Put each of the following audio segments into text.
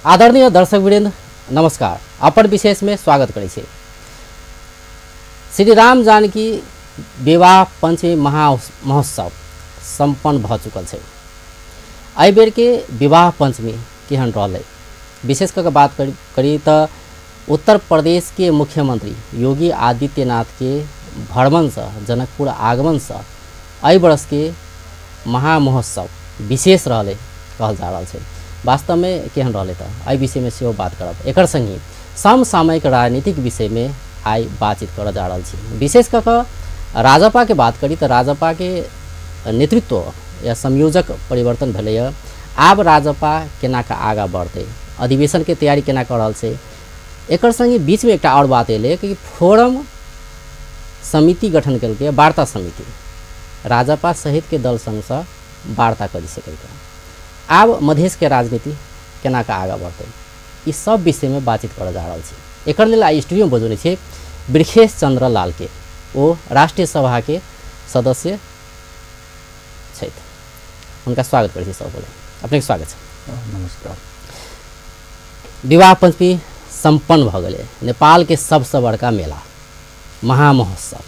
आदरणीय दर्शक वृंद नमस्कार, अपन विशेष में स्वागत करै छी। श्री राम जानकी विवाह पंचमी महोत्सव सम्पन्न भ चुकल छै। एहि बेर के विवाह पंचमी केहन रहलै, विशेष कऽ बात करी तऽ उत्तर प्रदेश के मुख्यमंत्री योगी आदित्यनाथ के भ्रमणसँ जनकपुर आगमनसँ एहि वर्ष के महामहोत्सव विशेष रहलै कहल जा रहल छै। वास्तवमे केहन रहलै तऽ एहि विषयमे सेहो बात करब। एकर संगहि समसामयिक राजनीतिक विषयमे आइ बातचीत करऽ जा रहल छी। विशेष कऽ कऽ राजपा के बात करी तऽ राजपा के नेतृत्व या संयोजक परिवर्तन भेलैए। आब राजपा केना कऽ आगाँ बढ़तै, अधिवेशन के तैयारी केना कऽ रहल छै। एकर संगे बीचमे एकटा आओर बात एलै कि फोरम समिति गठन केलकै, वार्ता समिति, राजपा सहित के दल संगसँ वार्ता करि सकैके। आब मधेश के राजनीति केना कऽ आगाँ बढ़तै, ई सब विषयमे बातचीत करऽ जा रहल छी। एकर लेल आइ स्टूडियोमे बजौने छै वृखेश चंद्र लाल के, ओ राष्ट्रीय सभा के सदस्य छथि। हुनका स्वागत करै छी। सब बोले अपने के स्वागत छै। नमस्कार। विवाह पंचमी सम्पन्न भऽ गेलै, नेपाल के सबसँ बड़का मेला महामहोत्सव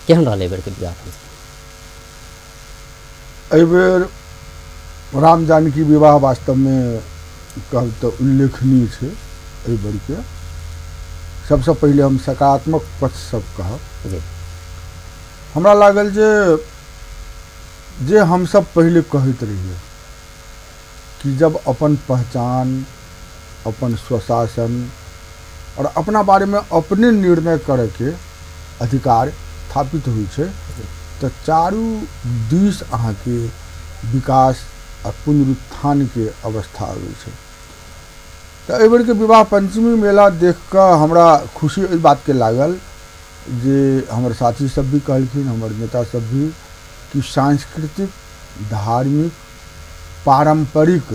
केहन रहलै एहि बेरके विवाह पंचमी? एहिबेर राम जानकी विवाह वास्तवमे कहब तऽ उल्लेखनीय छै। एहि बेरके सबसँ पहिले हम सकारात्मक पक्ष सब कहब। जी, हमरा लागल जे जे हमसब पहिले कहैत रहियै कि जब अपन पहचान, अपन स्वशासन और अपना बारेमे अपने निर्णय करैके अधिकार स्थापित होइ छै तऽ चारू दिस अहाँके विकास आ पुनरुत्थानके अवस्था अबै छै। तऽ एहि बेरके विवाह पंचमी मेला देख कऽ हमरा खुशी एहि बातके लागल जे हमर साथी सब भी कहलखिन, हमर नेता सब भी, कि सांस्कृतिक, धार्मिक, पारम्परिक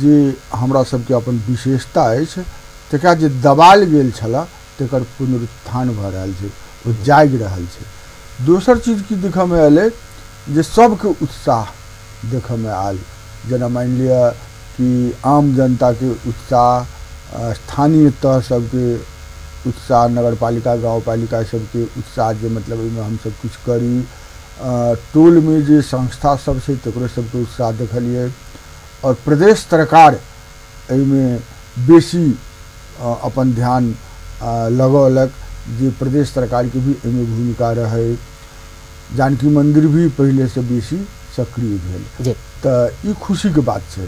जे हमरा सबके अपन विशेषता अछि तकरा जे दबाल गेल छलए तकर पुनरुत्थान भऽ रहल छै, ओ जागि रहल छै। दोसर चीज की देखयमे अयलै जे सबके उत्साह देखयमे आयल, जेना मानि लिअ कि आम जनताके उत्साह, स्थानीय तह सबके उत्साह, नगरपालिका गाँवपालिका सबके उत्साह जे मतलब एहिमे हमसब किछु करी, टोलमे जे संस्था सब छै तकरो सबके उत्साह देखलियै। और प्रदेश सरकार एहिमे बेसी अपन ध्यान लगौलक जे प्रदेश सरकारके भी एहिमे भूमिका रहै। जानकी मंदिर भी पहिलेसँ बेसी सक्रिय भेल, तऽ ई खुशीके बात छै।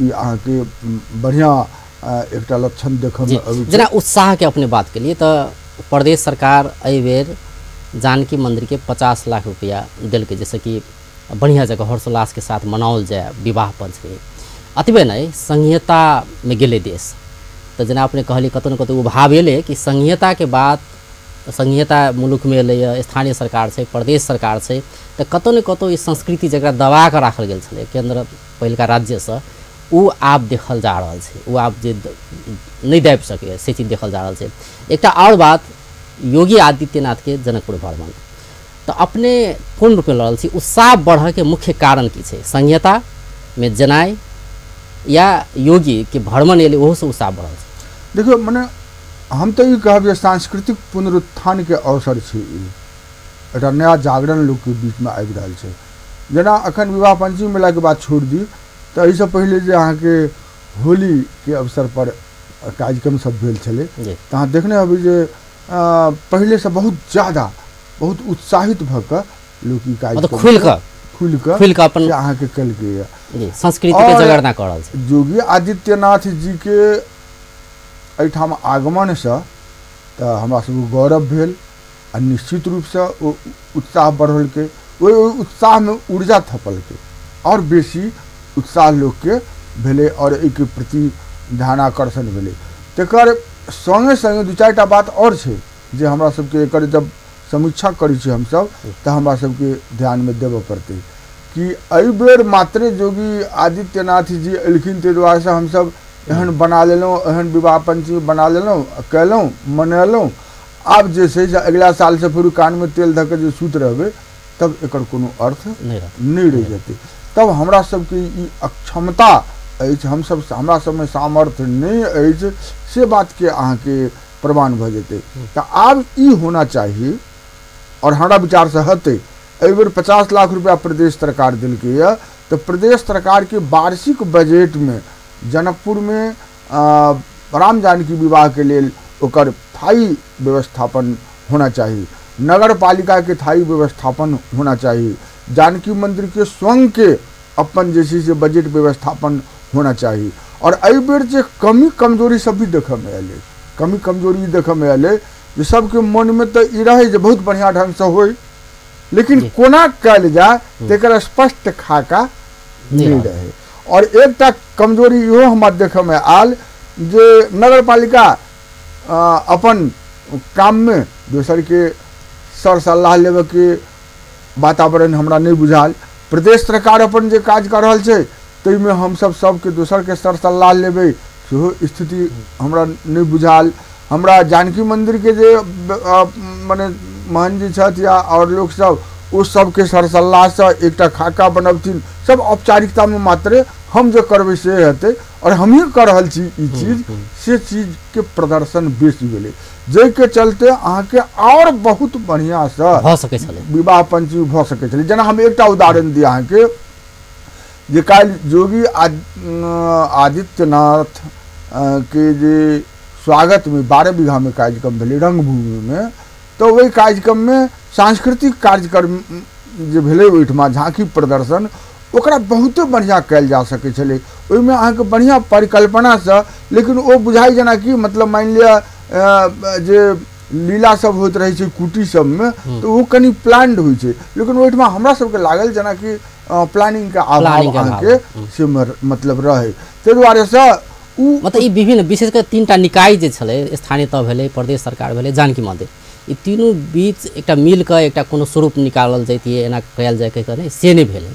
ई अहाँके बढ़िआँ एकटा लक्षण देखयमे अबै छै। जेना उत्साहके अपने बात केलियै तऽ प्रदेश सरकार एहि बेर जानकी मंदिरके 50 लाख रुपया देलकै, जैसे कि बढ़िआँ जगह हर्षोल्लासके साथ मनाओल जाय विवाह पंचमी। अतबे नहि, संहितामे गेलै देश, तऽ जेना अपने कहलियै कतहु ने कतहु उभाव एलै कि संहिताके बात, संहिता मुलुकमे एलैए, स्थानीय सरकार छै, प्रदेश सरकार छै, तऽ कतहु ने कतहु ई संस्कृति जकरा दबा कऽ राखल गेल छलै केन्द्र पहिलका राज्यसँ, ओ आब देखल जा रहल छै। ओ आब जे नहि दाबि सकैए से चीज देखल जा रहल छै। एकटा आओर बात, योगी आदित्यनाथके जनकपुर भ्रमण, तऽ अपने कोन रूपमे लऽ रहल छी? उत्साह बढ़यके मुख्य कारण की छै? संहितामे जेनाइ या योगीके भ्रमण एलै ओहोसँ उत्साह बढ़ल छै? देखियौ, मने हम तऽ ई कहब जे सांस्कृतिक पुनरुत्थानके अवसर छै ई। एकटा नया जागरण लोकके बीचमे आबि रहल छै। जेना अखन विवाह पंचमी मेलाके बात छोड़ि दी तऽ एहिसँ पहिले जे अहाँके होलीके अवसर पर कार्यक्रम सब भेल छलै तऽ अहाँ देखने हेबै जे पहिलेसँ बहुत ज़्यादा बहुत उत्साहित भऽ कऽ लोक ई कार्यक्रम खुलि कऽ अपन अहाँके केलकैए, संस्कृतिके जगरना कऽ रहल छै। योगी आदित्यनाथ जीके एहिठाम आगमनसँ तऽ हमरा सबके गौरव भेल आ निश्चित रूपसँ ओ उत्साह बढ़लकै, ओहि उत्साहमे ऊर्जा थपलकै और बेसी उत्साह लोकके भेलै और एहिके प्रति ध्यानाकर्षण भेलै। तकर सङ्गे सङ्गे दू चारिटा बात आओर छै जे हमरा सबके एकर जब समीक्षा करै छी हमसब तऽ हमरा सबके ध्यानमे देबऽ पड़तै कि एहि बेर मात्रे योगी आदित्यनाथ जी एलखिन ताहि दुआरेसँ हमसब एहन बना लेलहुँ, एहन विवाह पंचमी बना लेलहुँ, कयलहुँ, मनेलहुँ। आब जे छै से अगिला सालसँ फेर कानमे तेल धऽ कऽ जे सुति रहबै तब एकर कोनो अर्थ नहि रहि जेतै। तब हमरा सबके ई अक्षमता अछि, हमसब हमरा सबमे सामर्थ्य नहि अछि, से बातके अहाँके प्रमाण भऽ जेतै। तऽ आब ई होना चाही, और हमरा विचारसँ हेतै। एहिबेर 50 लाख रुपया प्रदेश सरकार देलकैए, तऽ प्रदेश सरकारके वार्षिक बजटमे जनकपुरमे राम जानकी विवाहके लेल ओकर थाई व्यवस्थापन होना चाही, नगर पालिका के थाई व्यवस्थापन होना चाही, जानकी मंदिर के स्वयं के अपन जे छै से बजट व्यवस्थापन होना चाही। और एहिबेर जे कमी कमजोरी सब भी देखऽमे एलै, कमी कमजोरी देखऽमे एलै जे सबके मनमे तऽ ई रहै जे बहुत बढ़िआँ ढङ्गसँ होइ, लेकिन कोना कयल जाय तकर स्पष्ट खाका नहि रहै। और एकटा कमजोरी इहो हमरा देखऽमे आयल जे नगरपालिका अपन काममे दोसरके सर सलाह लेबऽके वातावरण हमरा नहि बुझायल। प्रदेश सरकार अपन जे काज कऽ रहल छै ताहिमे हमसब सबके दोसरके सर सलाह लेबै सेहो स्थिति हमरा नहि बुझायल। हमरा जानकी मंदिरके जे मने महन जी छथि या आओर लोकसब, ओ सबके सर सलाहसँ एकटा खाका बनबथिन, सब औपचारिकतामे मात्रे हम जे करबै से हेतै, और हमही कऽ रहल छी ई चीज, से चीजके प्रदर्शन बेसी भेलै, जाहिके चलते अहाँके आओर बहुत बढ़िआँसँ भऽ सकै छलै विवाह पंचमी भऽ सकै छलै। जेना हम एकटा उदाहरण दी अहाँके, जे काल्हि योगी आदित्यनाथ के जे स्वागतमे 12 बीघामे कार्यक्रम भेलै रंगभूमिमे, तऽ ओहि कार्यक्रममे सांस्कृतिक कार्यक्रम जे भेलै ओहिठमा झाँकी प्रदर्शन, ओकरा बहुते बढ़िआँ कयल जा सकै छलै। ओहिमे अहाँके बढ़िआँ परिकल्पनासँ, लेकिन ओ बुझाइ जेनाकि मतलब मानि लिअ जे लीला सब होइत रहै छै कुटी सबमे, तऽ ओ कनि प्लान्ड होइ छै, लेकिन ओहिठमा हमरा सबके लागल जेनाकि प्लानिंगके अभाव अहाँके से मतलब रहै, ताहि दुआरेसँ मतलब ई विभिन्न विशेष कऽ 3टा निकाय जे छलै, स्थानीय तह भेलै, प्रदेश सरकार भेलै, जानकी मंदिर, ई तीनू बीच एकटा मिल कऽ एकटा कोनो स्वरूप निकालल जैतियै, एना कयल जाय कहि कऽ नहि, से नहि भेलै,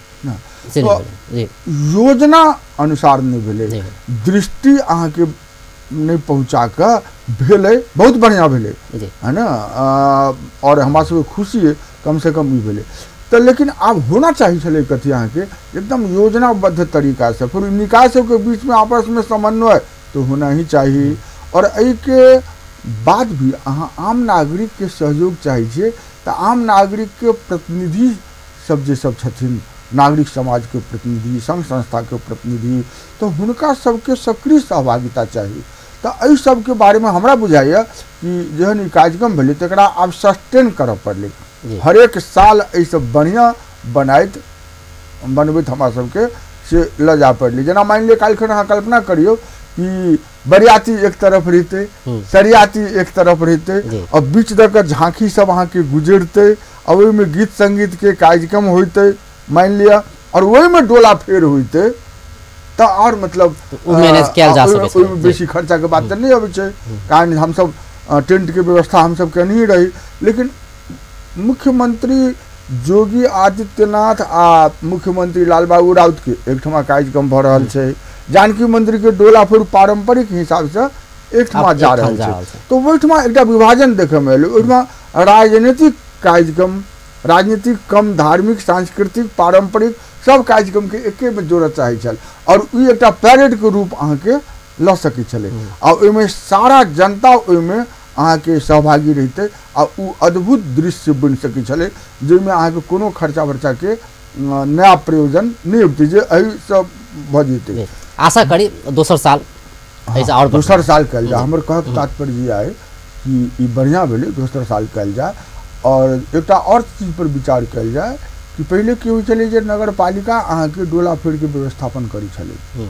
से नहि भेलै। योजना अनुसार नहि भेलै, दृष्टि अहाँके नहि पहुँचा कऽ भेलै, बहुत बढ़िआँ भेलै है ना, और हमरा सबके खुशी अइ कमसँ कम ई भेलै। तऽ लेकिन आब होना चाही छलै कथी अहाँके एकदम योजनाबद्ध तरीकासँ, फेर निकाय सबके बीचमे आपसमे समन्वय तऽ होना ही चाही। और एहिके बाद भी अहाँ आम नागरिकके सहयोग चाहै छियै तऽ आम नागरिकके प्रतिनिधि सब जे सब छथिन, नागरिक समाजके प्रतिनिधि, संघ संस्थाके प्रतिनिधि, तऽ हुनका सबके सक्रिय सहभागिता चाही। तऽ एहि सबके बारेमे हमरा बुझाइए कि जेहन ई कार्यक्रम भेलै तकरा आब सस्टेन करऽ पड़लै, हरेक साल एहिसँ बढ़िआँ बनबैत हमरा सबके से लऽ जाय पड़लै। जेना मानि लिअ काल्हिखन अहाँ कल्पना करियौ कि बरियाती एक तरफ रहितै, सरियाती एक तरफ रहितै, और बीच दऽ कऽ झाँकी सब अहाँके गुजरतै, आ ओहिमे गीत संगीतके कार्यक्रम होइतै मानि लिअ, और ओहिमे डोला फेर होइतै, तऽ आओर मतलब ओहिमे बेसी खर्चाके बात तऽ नहि अबै छै, कारण हमसब टेंटके व्यवस्था हमसब केनही रही। लेकिन मुख्यमंत्री योगी आदित्यनाथ आ मुख्यमंत्री लालबाबू राउत के एकठमा कार्यक्रम भऽ रहल छै, जानकी मंदिर के डोला फेर पारंपरिक हिसाबसँ एकठमा जा रहल छै, तऽ ओहिठमा एकटा विभाजन देखयमे एलै। ओहिठमा राजनीतिक कार्यक्रम, राजनीतिक कम, धार्मिक, सांस्कृतिक, पारंपरिक सब कार्यक्रमके एकेमे जोड़ऽ चाहै छल, और ई एकटा पैरेडके रूप अहाँके लऽ सकै छलै, आ ओहिमे सारा जनता ओहिमे अहाँके सहभागी रहितै, आ ओ अद्भुत दृश्य बनि सकै छलै, जाहिमे अहाँके कोनो खर्चा वर्चाके नया प्रयोजन नहि अबितै, जे एहिसँ भऽ जेतै। आशा करी दोसर साल और दोसर साल कयल जाय। हमर कहक तात्पर्य आइ कि ई बढ़िआँ भेलै, दोसर साल कयल जाय। और एकटा और चीज पर विचार कयल जाय कि पहिले की होइ छलै जे नगरपालिका अहाँके डोला फेरके व्यवस्थापन करै छलै,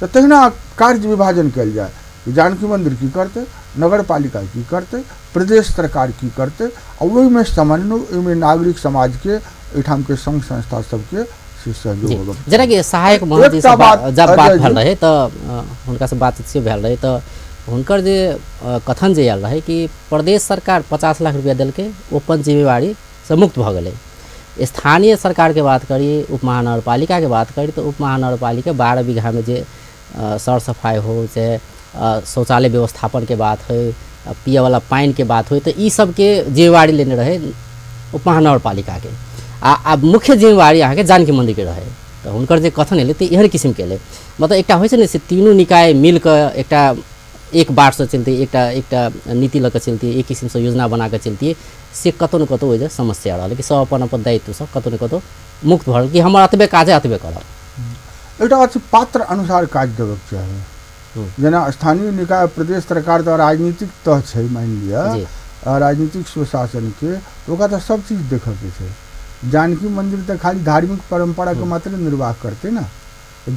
तऽ तहिना कार्य विभाजन कयल जाय, जानकी मंदिर की करतै, नगरपालिका की करतै, प्रदेश सरकार की करतै, आ ओहिमे समन्वय, ओहिमे नागरिक समाजके एहिठामके संघ संस्था सबके से सहयोग। जेनाकि सहायक महंत जब बात भेल रहै तऽ हुनकासँ बातचीत से भेल रहै, तऽ हुनकर जे कथन जे आयल रहै कि प्रदेश सरकार 50 लाख रुपया देलकै, ओ अपन जिम्मेवारीसँ मुक्त भऽ गेलै। स्थानीय सरकारके बात करी, उप महानगरपालिकाके बात करी, तऽ उप महानगरपालिका 12 बीघामे जे सर सफाइ हो, चाहे शौचालय व्यवस्थापनके बात होइ, पियऽवला पानिके बात होइ, तऽ ई सबके जिम्मेवारी लेने रहै उप महानगरपालिकाके। आ मुख्य जिम्मेवारी अहाँके जानकी मन्दिरके रहै। तऽ हुनकर जे कथन एलै तऽ एहन किसिमके एलै। मतलब एकटा होइ छै ने से तीनू निकाय मिलके एकटा एक बाटसँ चलतै, एकटा एकटा नीति लऽ कऽ चलतियै, एक किसिमसँ योजना बना कऽ चलतियै, से कतहु ने कतहु ओहि समस्या रहलै कि सब अपन अपन दायित्वसँ कतहु ने कतहु मुक्त भऽ रहल कि हमर एतबे काज है एतबे करब। एकटा बात छै, पात्र अनुसार काज देबक चाही। जेना स्थानीय निकाय प्रदेश सरकार तऽ राजनीतिक तह छै, मानि लिअ राजनीतिक स्वशासनके, ओकरा तऽ सब चीज देखऽके छै। जानकी मंदिर तऽ खाली धार्मिक परम्पराके मात्र निर्वाह करतै ने।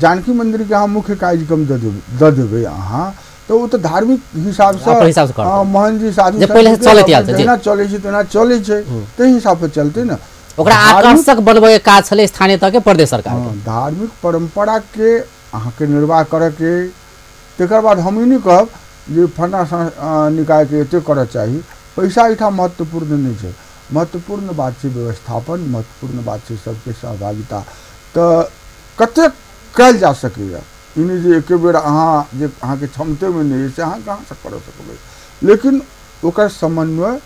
जानकी मंदिरके अहाँ मुख्य कार्यक्रम दऽ देबै अहाँ, तऽ ओ तऽ धार्मिक हिसाबसँ मोहन जी साधु जेना चलै छै तेना चलै छै, ताहि हिसाबसँ चलतै ने। ओकरा आकर्षक बनबैके काज छलै स्थानीय तहके प्रदेश सरकार। धार्मिक परम्पराके अहाँके निर्वाह करऽके, तकर बाद हम ई नहि कहब जे फलना निकायके एते करऽ चाही। पैसा एहिठाम महत्वपूर्ण नहि छै, महत्वपूर्ण बात छै व्यवस्थापन, महत्वपूर्ण बात छै सबके सहभागिता। तऽ कतेक कयल जा सकैए, ई नहि जे एके बेर अहाँ जे अहाँके क्षमतेमे नहि अछि से अहाँ कहाँसँ करऽ सकबै, लेकिन ओकर समन्वय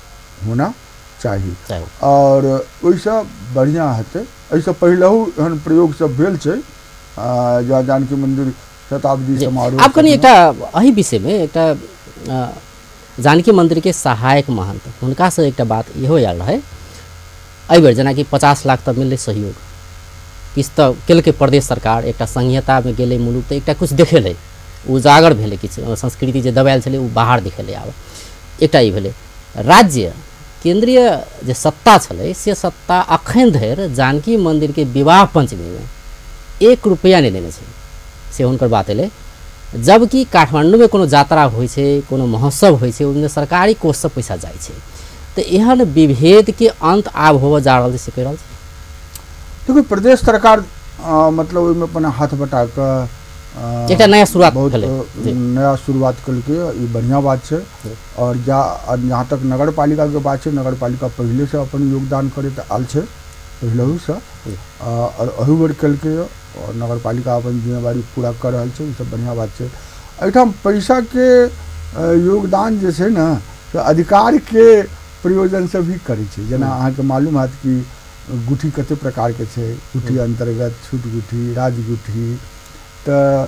होना चाही और ओहिसँ बढ़िआँ हेतै। एहिसँ पहिलहु एहन प्रयोग सब भेल छै, जानकी मंदिर शताब्दी समारोह। आब कनि एकटा एहि विषयमे एकटा जानकी मंदिरके सहायक महंत हुनकासँ एकटा बात इहो आयल रहै एहिबेर, जेनाकि 50 लाख तऽ मिललै सहयोग, किछु तऽ केलकै प्रदेश सरकार, एकटा संहितामे गेलै मुलुक तऽ एकटा किछु देखेलै, उजागर भेलै, किछु संस्कृति जे दबायल छलै ओ बाहर देखेलै। आब एकटा ई भेलै राज्य केंद्रीय जे सत्ता छलै से सत्ता अखन धरि जानकी मंदिरके विवाह पंचमीमे 1 रुपैआ नहि देने छै, से हुनकर बात एलै। जबकि काठमाण्डूमे कोनो यात्रा होइ छै, कोनो महोत्सव होइ छै, ओहिमे सरकारी कोषसँ पैसा जाइ छै। तऽ एहन विभेदके अंत आब होबऽ जा रहल छै से कहि रहल छै। देखियौ, प्रदेश सरकार मतलब ओहिमे अपन हाथ बटा कऽ एकटा नया शुरुआत बहुत नया शुरुआत केलकै, ई बढ़िआँ बात छै। और जहाँ तक नगर पालिकाके बात छै, नगर पालिका पहिलेसँ अपन योगदान करैत आयल छै, पहिलहुसँ, और अहू बेर केलकै और नगर पालिका अपन जिम्मेवारी पूरा कऽ रहल छै, ई सब बढ़िआँ बात छै। एहिठाम पैसाके योगदान जे छै ने से अधिकारके प्रयोजनसँ भी करै छै। जेना अहाँके मालूम हैत कि गुठी कते प्रकारके छै, गुठी अन्तर्गत छूट गुठी, राजगुठी। तऽ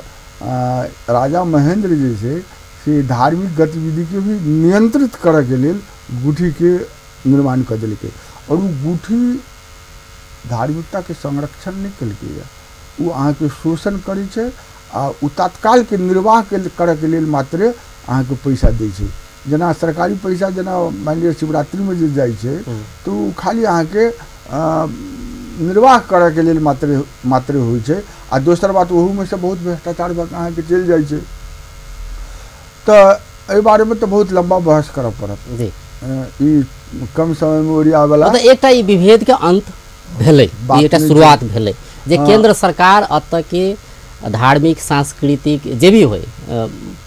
राजा महेंद्र जे छै से धार्मिक गतिविधिके भी नियंत्रित करऽके लेल गुठीके निर्माण कऽ देलकै और ओ गुठी धार्मिकताके संरक्षण नहि केलकैए, ओ अहाँके शोषण करै छै आ ओ तात्कालके निर्वाह करऽके लेल मात्रे अहाँके पैसा दै छै। जेना सरकारी पैसा जेना मानि लिअ शिवरात्रिमे जे जाइ छै तऽ ओ खाली अहाँके निर्वाह करऽके लेल मात्रे मात्रे होइ छै। आ दोसर बात ओहूमे से बहुत भ्रष्टाचार भऽ कऽ अहाँके चलि जाइ छै। तऽ एहि बारेमे तऽ बहुत लम्बा बहस करऽ पड़त जी, ई कम समयमे ओरियावला। एकटा ई विभेदके अंत भेलै, एकटा शुरुआत भेलै जे केंद्र सरकार एतऽ के धार्मिक सांस्कृतिक जे भी होइ,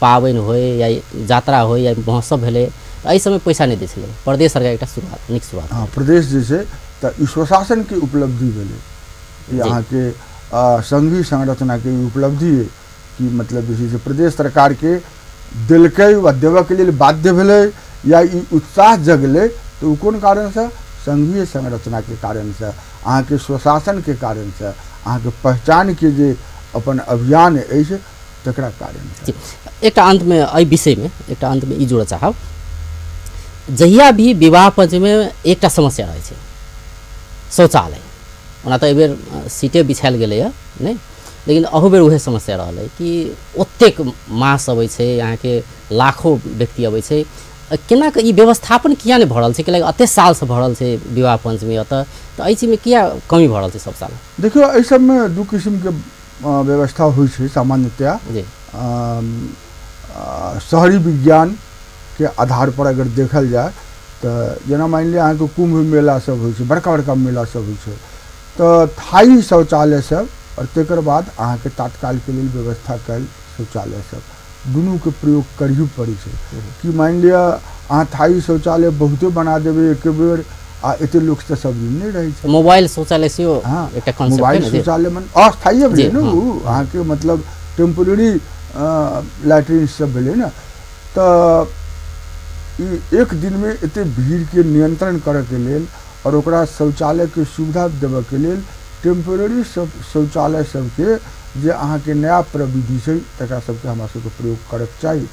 पाबनि होइ या यात्रा होइ या महोत्सव भेलै, एहि समय पैसा नहि दै छलै। प्रदेश सरकार एकटा शुरुआत, नीक शुरुआत। हँ, प्रदेश जे छै तऽ ई स्वशासनके उपलब्धि भेलै, ई अहाँके संघीय संरचनाके उपलब्धि अइ कि मतलब जे छै से प्रदेश सरकारके देलकै वा देबऽके लेल बाध्य भेलै या ई उत्साह जगलै, तऽ ओ कोन कारणसँ? संघीय संरचनाके कारणसँ, अहाँके स्वशासनके कारणसँ, अहाँके पहचानके जे अपन अभियान अछि तकरा कारणसँ। एकटा अंतमे एहि विषयमे एकटा अंतमे ई जोड़ऽ चाहब, जहिया भी विवाह पंचमीमे एकटा समस्या रहै छै शौचालय। ओना तऽ एहिबेर सीटे बिछायल गेलैए नहि, लेकिन अहू बेर उएह समस्या रहलै कि ओतेक मास अबै छै, अहाँके लाखों व्यक्ति अबै छै, केना कऽ ई व्यवस्थापन किया नहि भऽ रहल छै? कियाकि एतेक सालसँ भऽ रहल छै विवाह पंचमी एतऽ, तऽ एहि चीजमे किया कमी भऽ रहल छै सब साल? देखियौ, एहि सबमे दू किसिमके व्यवस्था होइ छै सामान्यतया। जी, शहरी विज्ञानके आधार पर अगर देखल जाय तऽ जेना मानि लिअ अहाँके कुम्भ मेला सब होइ छै, बड़का बड़का मेला सब होइ छै, तऽ थाई शौचालय सब और तकर बाद अहाँके तात्कालके लेल व्यवस्था कयल शौचालय सब, दुनूके प्रयोग करही पड़ै छै। कि मानि लिअ अहाँ थाई शौचालय बहुते बना देबै एके बेर आ एते लोक तऽ सब दिन नहि रहै छै। मोबाइल शौचालय सेहो हाँ, एकटा कॉन्सेप्ट मोबाइल शौचालय मन अस्थायी भेलै ने, ओ अहाँके मतलब टेम्पोररी लैट्रिन सब भेलै ने। तऽ ई एक दिनमे एते भीड़के नियंत्रण करऽके लेल और ओकरा शौचालयके सुविधा देबऽके लेल टेम्पोररी सब शौचालय सबके जे अहाँके नया प्रविधि छै तकरा सबके हमरा सबके प्रयोग करैके चाही।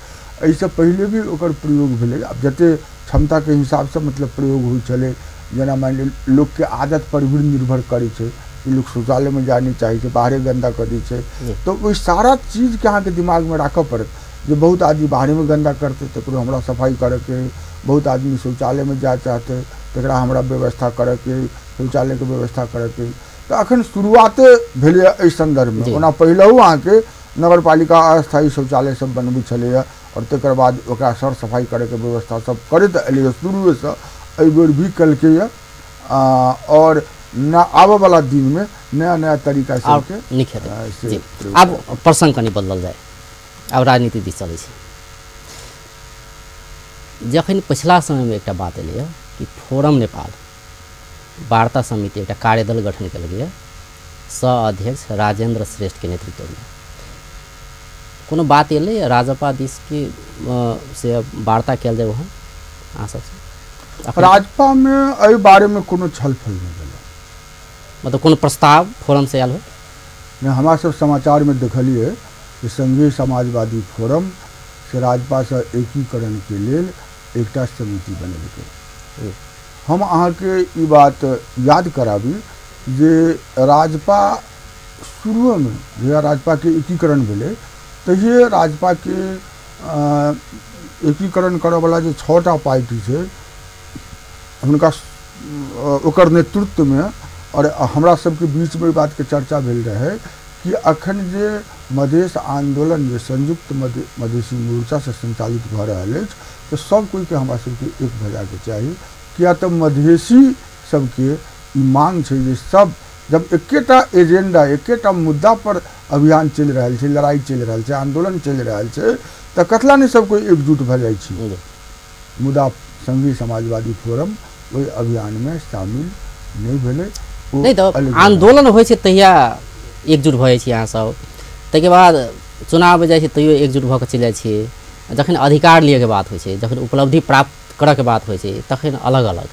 एहिसँ पहिले भी ओकर प्रयोग भेलै, आब जते क्षमताके हिसाबसँ मतलब प्रयोग होइ छलै। जेना मानि लिअ लोकके आदत पर भी निर्भर करै छै कि लोक शौचालयमे जाय नहि चाहै छै, बाहरे गन्दा कऽ दै छै। तऽ ओहि सारा चीजके अहाँके दिमागमे राखऽ पड़त जे बहुत आदमी बाहरेमे गन्दा करतै तकरो हमरा सफाइ करैके, बहुत आदमी शौचालयमे जाय चाहतै तकरा हमरा व्यवस्था करैके, शौचालयके व्यवस्था करैके। तऽ अखन शुरुआते भेलैए एहि सन्दर्भमे। ओना पहिलहु अहाँके नगरपालिका अस्थायी शौचालय सब बनबै छलैए और तकर बाद ओकरा सर सफाइ करैके व्यवस्था सब करैत एलैए शुरुएसँ, एहिबेर भी केलकैए और न आबऽवला दिनमे नया नया तरीका सबके नीक हेतै। आब प्रसंग कनि बदलल जाय, आब राजनीति दिस चलै छै। जखन पछिला समयमे एकटा बात एलैए कि फोरम नेपाल वार्ता समिति एकटा कार्यदल गठन केलकैए सह अध्यक्ष राजेंद्र श्रेष्ठके नेतृत्वमे, कोनो बात एलै राजपा दिस कि से वार्ता कयल जाय वहाँ अहाँ सबसँ? राजपामे एहि बारेमे कोनो छलफल नहि भेलै, मतलब कोनो प्रस्ताव फोरम से आयल हो नहि। हमरा सब समाचारमे देखलियै जे संघीय समाजवादी फोरम से राजपासँ एकीकरणके लेल एकटा समिति बनेलकै। हम अहाँके ई बात याद कराबी जे राजपा शुरुएमे जहिया राजपाके एकीकरण भेलै तहिए राजपाके एकीकरण करऽवला जे 6टा पार्टी छै हुनका ओकर नेतृत्वमे और हमरा सबके बीचमे ई बातके चर्चा भेल रहै कि अखन जे मधेश आंदोलन जे संयुक्त मधेशी मोर्चासँ संचालित भऽ रहल अछि तऽ सब कोइके हमरा सबके एक भऽ जायके चाही। किया तऽ मधेशी सबके ई मांग छै जे सब जब एकेटा एजेंडा एकेटा मुद्दा पर अभियान चलि रहल छै, लड़ाइ चलि रहल छै, आंदोलन चलि रहल छै, तऽ कतला नहि सब कोइ एकजुट भऽ जाइ छै। मुदा संघीय समाजवादी फोरम ओहि अभियानमे शामिल नहि भेलै। नहि तऽ आंदोलन होइ छै तहिया एकजुट भऽ जाइ छी अहाँ सब, ताहिके बाद चुनाव जाइ छै तैयो एकजुट भऽ कऽ चलि जाइ छी, जखन अधिकार लियऽके बात होइ छै, जखन उपलब्धि प्राप्त करऽके बात होइ छै तखन अलग अलग।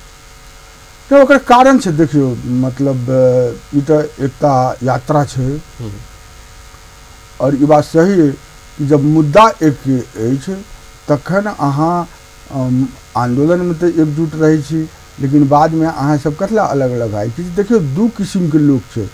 तऽ ओकर कारण छै, देखियौ मतलब ई तऽ एकटा यात्रा छै और ई बात सही है कि जब मुद्दा एक अछि तखन अहाँ आंदोलनमे तऽ एकजुट रहै छी, लेकिन बादमे अहाँ सब कतला अलग अलग आइ छी। देखियौ दू किसिमके लोक छै,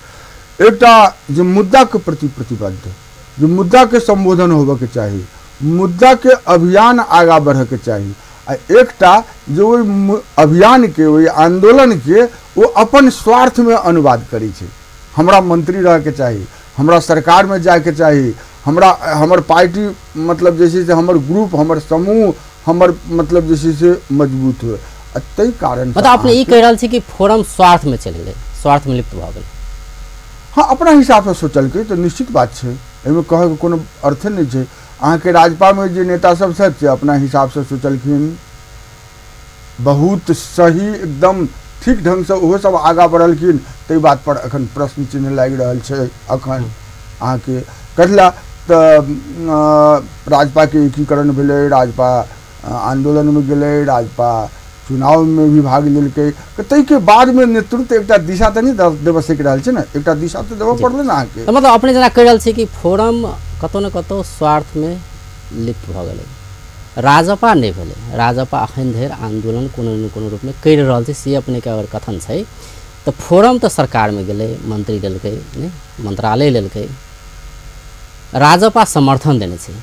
एकटा जे मुद्दाके प्रति प्रतिबद्ध, जे मुद्दाके सम्बोधन होबऽके चाही, मुद्दाके अभियान आगाँ बढ़ऽके चाही, आ एकटा जे ओहि अभियानके ओहि आंदोलनके ओ अपन स्वार्थमे अनुवाद करै छै। हमरा मंत्री रहऽके चाही, हमरा सरकारमे जायके चाही, हमरा हमर पार्टी मतलब जे छै से हमर ग्रुप हमर समूह हमर मतलब जे छै से मजबूत हुए, आ ताहि कारण मतलब अपने ई कहि रहल छी कि फोरम स्वार्थमे चलि गेलै, स्वार्थमे लिप्त भऽ गेलै। हाँ, अपना हिसाबसँ सोचलकै तऽ निश्चित बात छै, एहिमे कहैके कोनो अर्थे नहि छै। अहाँके राजपामे जे नेता सब छथि से अपना हिसाबसँ सोचलखिन, बहुत सही एकदम ठीक ढङ्गसँ ओहो सब आगाँ बढ़लखिन, ताहि बात पर अखन प्रश्न चिन्ह लागि रहल छै। अखन अहाँके कथिला तऽ राजपाके एकीकरण भेलै, राजपा आंदोलनमे गेलै, राजपा चुनावमे भी भाग लेलकै, ताहिके बादमे नेतृत्व एकटा दिशा तऽ नहि देबऽ सकि रहल छै ने, एकटा दिशा तऽ देबऽ पड़लै ने अहाँके। मतलब अपने जेना कहि रहल छी कि फोरम कतहु ने कतहु स्वार्थमे लिप्त भऽ गेलै, राजपा नहि भेलै। राजपा अखन धरि आंदोलन कोनो ने कोनो रूपमे करि रहल छै से अपनेके अगर कथन छै तऽ फोरम तऽ सरकारमे गेलै, मंत्री लेलकै, नहि मंत्रालय लेलकै, राजपा समर्थन देने छै।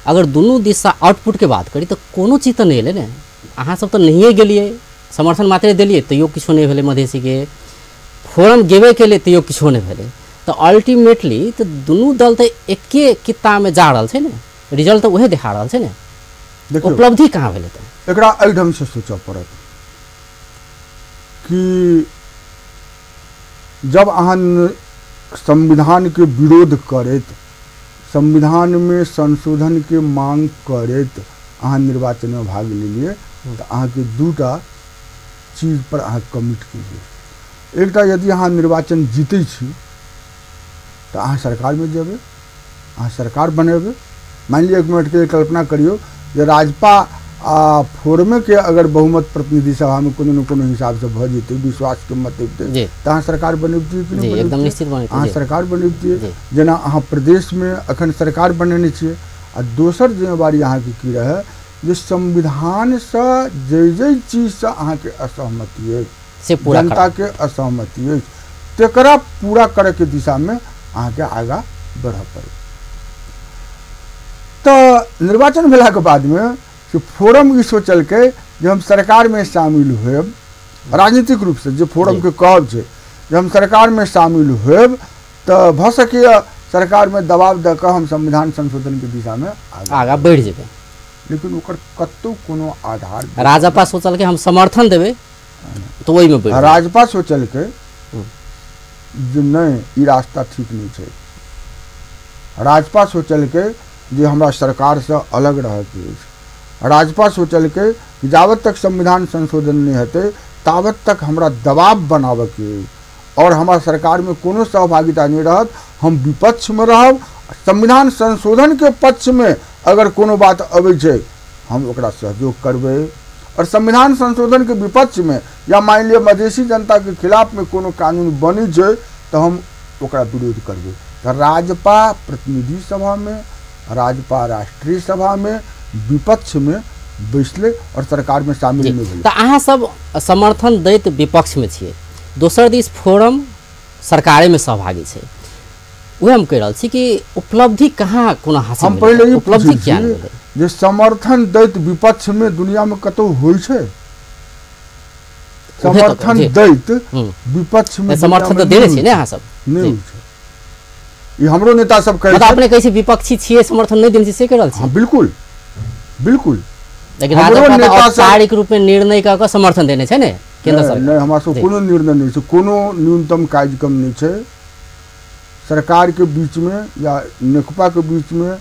अगर दुनू दिससँ आउटपुटके बात करी तऽ कोनो चीज तऽ नहि एलै ने। अहाँ सब तऽ नहिए गेलियै, समर्थन मात्रे देलियै तैयो किछो नहि भेलै मधेसीके, फोरम गेबे केलै तैयो किछो नहि भेलै, तऽ अल्टीमेटली तऽ दुनू दल तऽ एके कित्तामे जा रहल छै ने, रिजल्ट तऽ उहे देखा रहल छै ने, उपलब्धि कहाँ भेलै? तऽ एकरा एहि ढङ्गसँ सोचऽ पड़त कि जब अहाँ संविधानके विरोध करैत संविधानमे संशोधनके मांग करैत अहाँ निर्वाचनमे भाग लेलियै तऽ अहाँके दूटा चीज पर अहाँ कमिट केलियै। एकटा यदि अहाँ निर्वाचन जीतै छी तऽ अहाँ सरकारमे जेबै, अहाँ सरकार बनेबै। मानि लिअ एक मिनटके कल्पना करियौ जे राजपा आ फोरमे के अगर बहुमत प्रतिनिधि सभा में कोनो न कोनो हिसाब से भऽ जेतै, विश्वास के मत अबितै, तऽ अहाँ सरकार बनबितियै कि नहि? एकदम निश्चित बनबितियै। अहाँ सरकार बनबितियै। जेना अहाँ प्रदेश में अखन सरकार बनेने छियै। आ दोसर जिम्मेवारी अहाँके की रहै जे संविधानसँ जे जे चीजसँ अहाँके असहमति अछि, से पूरा जनता के असहमति अछि, तकरा पूरा करैके दिशामे अहाँके आगाँ बढ़ऽ पड़त। तऽ निर्वाचन भेलाके बादमे से फोरम ई सोचलकै जे हम सरकारमे शामिल होयब, राजनीतिक रूपसँ जे फोरमके कहब छै जे हम सरकारमे शामिल होयब तऽ भऽ सकैए सरकारमे दबाव दऽ कऽ हम संविधान संशोधनके दिशामे आगाँ बढ़ि जेबै। लेकिन ओकर कतहु कोनो आधार राजपा सोचलकै हम समर्थन देबै तऽ ओहिमे बढ़ि, राजपा सोचलकै जे नहि ई रास्ता ठीक नहि छै। राजपा सोचलकै जे हमरा सरकारसँ अलग रहऽके अछि। राजपा सोचलकै कि जाबत तक संविधान संशोधन नहि हेतै ताबत तक हमरा दबाव बनाबऽके अछि और हमरा सरकारमे कोनो सहभागिता नहि रहत, हम विपक्षमे रहब। संविधान संशोधनके पक्षमे अगर कोनो बात अबै छै हम ओकरा सहयोग करबै, और संविधान संशोधनके विपक्षमे या मानि लिअ मधेशी जनताके खिलाफमे कोनो कानून बनै छै तऽ हम ओकरा विरोध करबै। तऽ राजपा प्रतिनिधि सभामे, राजपा राष्ट्रीय सभामे विपक्षमे बैसलै और सरकारमे शामिल नहि भेलै। तऽ अहाँ सब समर्थन दैत विपक्षमे छियै, दोसर दिस फोरम सरकारेमे सहभागी छै। वएह हम कहि रहल छी कि उपलब्धि कहाँ कोनो हासिल हम पहिले ई उपलब्धि किया नहि भेलै जे समर्थन दैत विपक्षमे दुनियामे कतहु होइ छै? समर्थन दैत विपक्षमे समर्थन तऽ देने छियै ने अहाँ सब? नहि होइ छै। ई हमरो नेता सब कहै छै। अपने कहै छी विपक्षी छियै समर्थन नहि देने छियै, से कहि रहल छी? बिल्कुल बिल्कुल। लेकिन राजपा औपचारिक रूपमे निर्णय कऽ कऽ समर्थन देने छै ने केंद्र सरकार? नहि, हमरा सब कोनो निर्णय नहि छै, कोनो न्यूनतम कार्यक्रम नहि छै। सरकार के बीच में या नेकपा के बीच में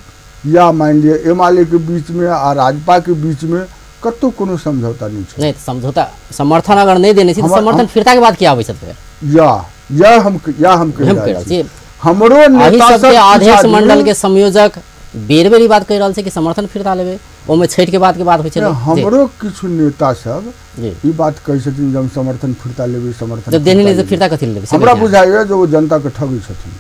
या मान लिअ एमाले के बीच में आ राजपा के बीच में कतहु कोनो समझौता नहीं छै। नहीं समझौता समर्थन अगर नहीं देने छै तऽ समर्थन फिरता के बाद की आबै छै फेर? या हम कहि रहल छी हमरो नेता सब अध्यक्ष मंडल के संयोजक बेर बेर ई बात कहि रहल छै कि समर्थन फिरता लेबै, ओहिमे छठि के बाद होइ छै। हमरो किछु नेता सब ई बात कहै छथिन जे हम समर्थन फिरता लेबै, समर्थन जब देने नहि तऽ फिरता कथी लेबै? हमरा बुझाइए जे ओ जनता के ठगै छथिन।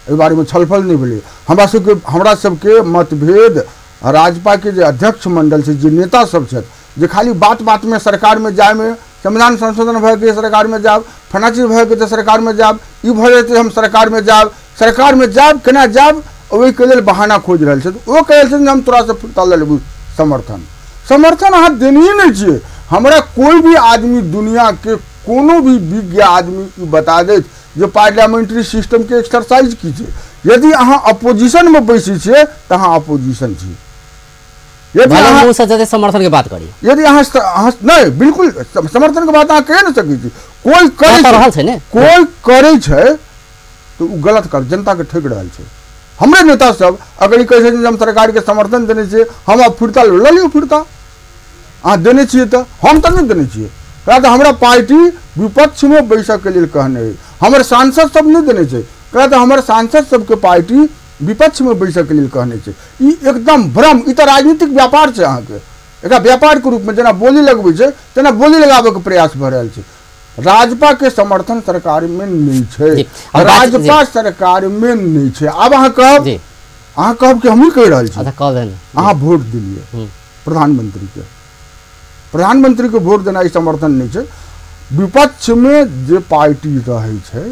एहि बारेमे छलफल नहि भेलै। हमरा सबके मतभेद राजपा के जे अध्यक्ष मंडल छै, जे नेता सब छथि, जे खाली बात बातमे सरकारमे जायमे संविधान संशोधन भऽ गेलै सरकारमे जायब, फलाना चीज भऽ गेलै तऽ सरकारमे जायब, ई भऽ जेतै हम सरकारमे जायब, सरकारमे जायब केना जायब, ओहिके लेल बहाना खोजि रहल छथि। ओ कहै छथिन जे हम तोरासँ फिरता लऽ लेबू समर्थन। समर्थन अहाँ देनहिए नहि छियै। हमरा कोइ भी आदमी दुनियाके कोनो भी विज्ञ आदमी ई बता देत जे पार्लियामेंट्री सिस्टम के एक्सरसाइज की छै। यदि अहाँ अपोजिशनमे बैसै छियै तऽ अहाँ अपोजिशन छी। यदि अहाँ समर्थन के बात करी, यदि अहाँ नहि, बिल्कुल समर्थन के बात अहाँ कहि नहि सकै छी। कोइ करै रहल छै ने, कोइ करै छै तऽ ओ गलत कर जनता के ठकि रहल छै। हमरे नेता सब अगर ई कहै छथिन जे हम सरकार के समर्थन देने छियै, हम आब फिरता लऽ लियौ, फिरता अहाँ देने छियै तऽ हम तऽ नहि देने छियै। तऽ हमरा पार्टी विपक्षमे बैसऽके लेल कहने अछि, हमर सांसद सब नहि देने छै, तऽ हमर सांसद सबके पार्टी विपक्षमे बैसऽके लेल कहने छै। ई एकदम भ्रम, ई तऽ राजनीतिक व्यापार छै। अहाँके एकरा व्यापारके रूपमे जेना बोली लगबै छै तेना बोली लगाबैके प्रयास भऽ रहल छै। राजपा के समर्थन सरकारमे नहि छै, राजपा सरकारमे नहि छै। आब अहाँ कहब, अहाँ कहब कि हमही कहि रहल छी। अहाँ वोट देलियै प्रधानमंत्रीके, प्रधानमंत्रीके वोट देनाइ समर्थन नहि छै। विपक्षमे जे पार्टी रहै छै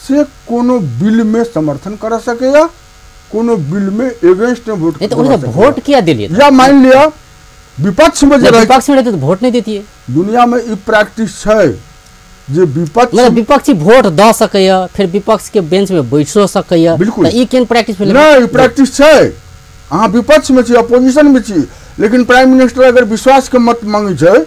से कोनो बिलमे समर्थन कर सकैए, कोनो बिलमे एगेंस्टमे वोट। वोट किया देलियै? या मानि लिअ विपक्षमे जे विपक्षमे रहतै तऽ वोट नहि देतियै। दुनियामे ई प्रैक्टिस छै जे विपक्ष मतलब विपक्षी वोट दऽ सकैए, फेर विपक्ष के बेंच में बैसो सकैए। बिल्कुल। ई केन प्रैक्टिस भेलै? नहि, ई प्रैक्टिस छै। अहाँ विपक्षमे छी, अपोजिशनमे छी, लेकिन प्राइम मिनिस्टर अगर विश्वास के मत मांगै छै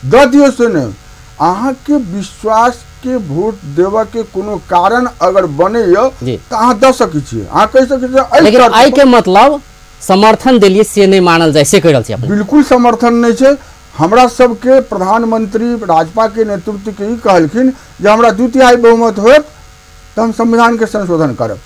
दऽ दियौ से नहि, अहाँके विश्वास के वोट देबऽ के कोनो कारण अगर बनैए तऽ अहाँ दऽ सकै छियै, अहाँ कहि सकै छियै। लेकिन एहि के मतलब समर्थन देलियै से नहि मानल जाय, से कहि रहल छी अपने? बिल्कुल समर्थन नहि छै। हमरा सबके प्रधानमंत्री राजपा के नेतृत्व के ई कहलखिन जे हमरा 2/3 बहुमत होयत तऽ हम संविधान के संशोधन करब।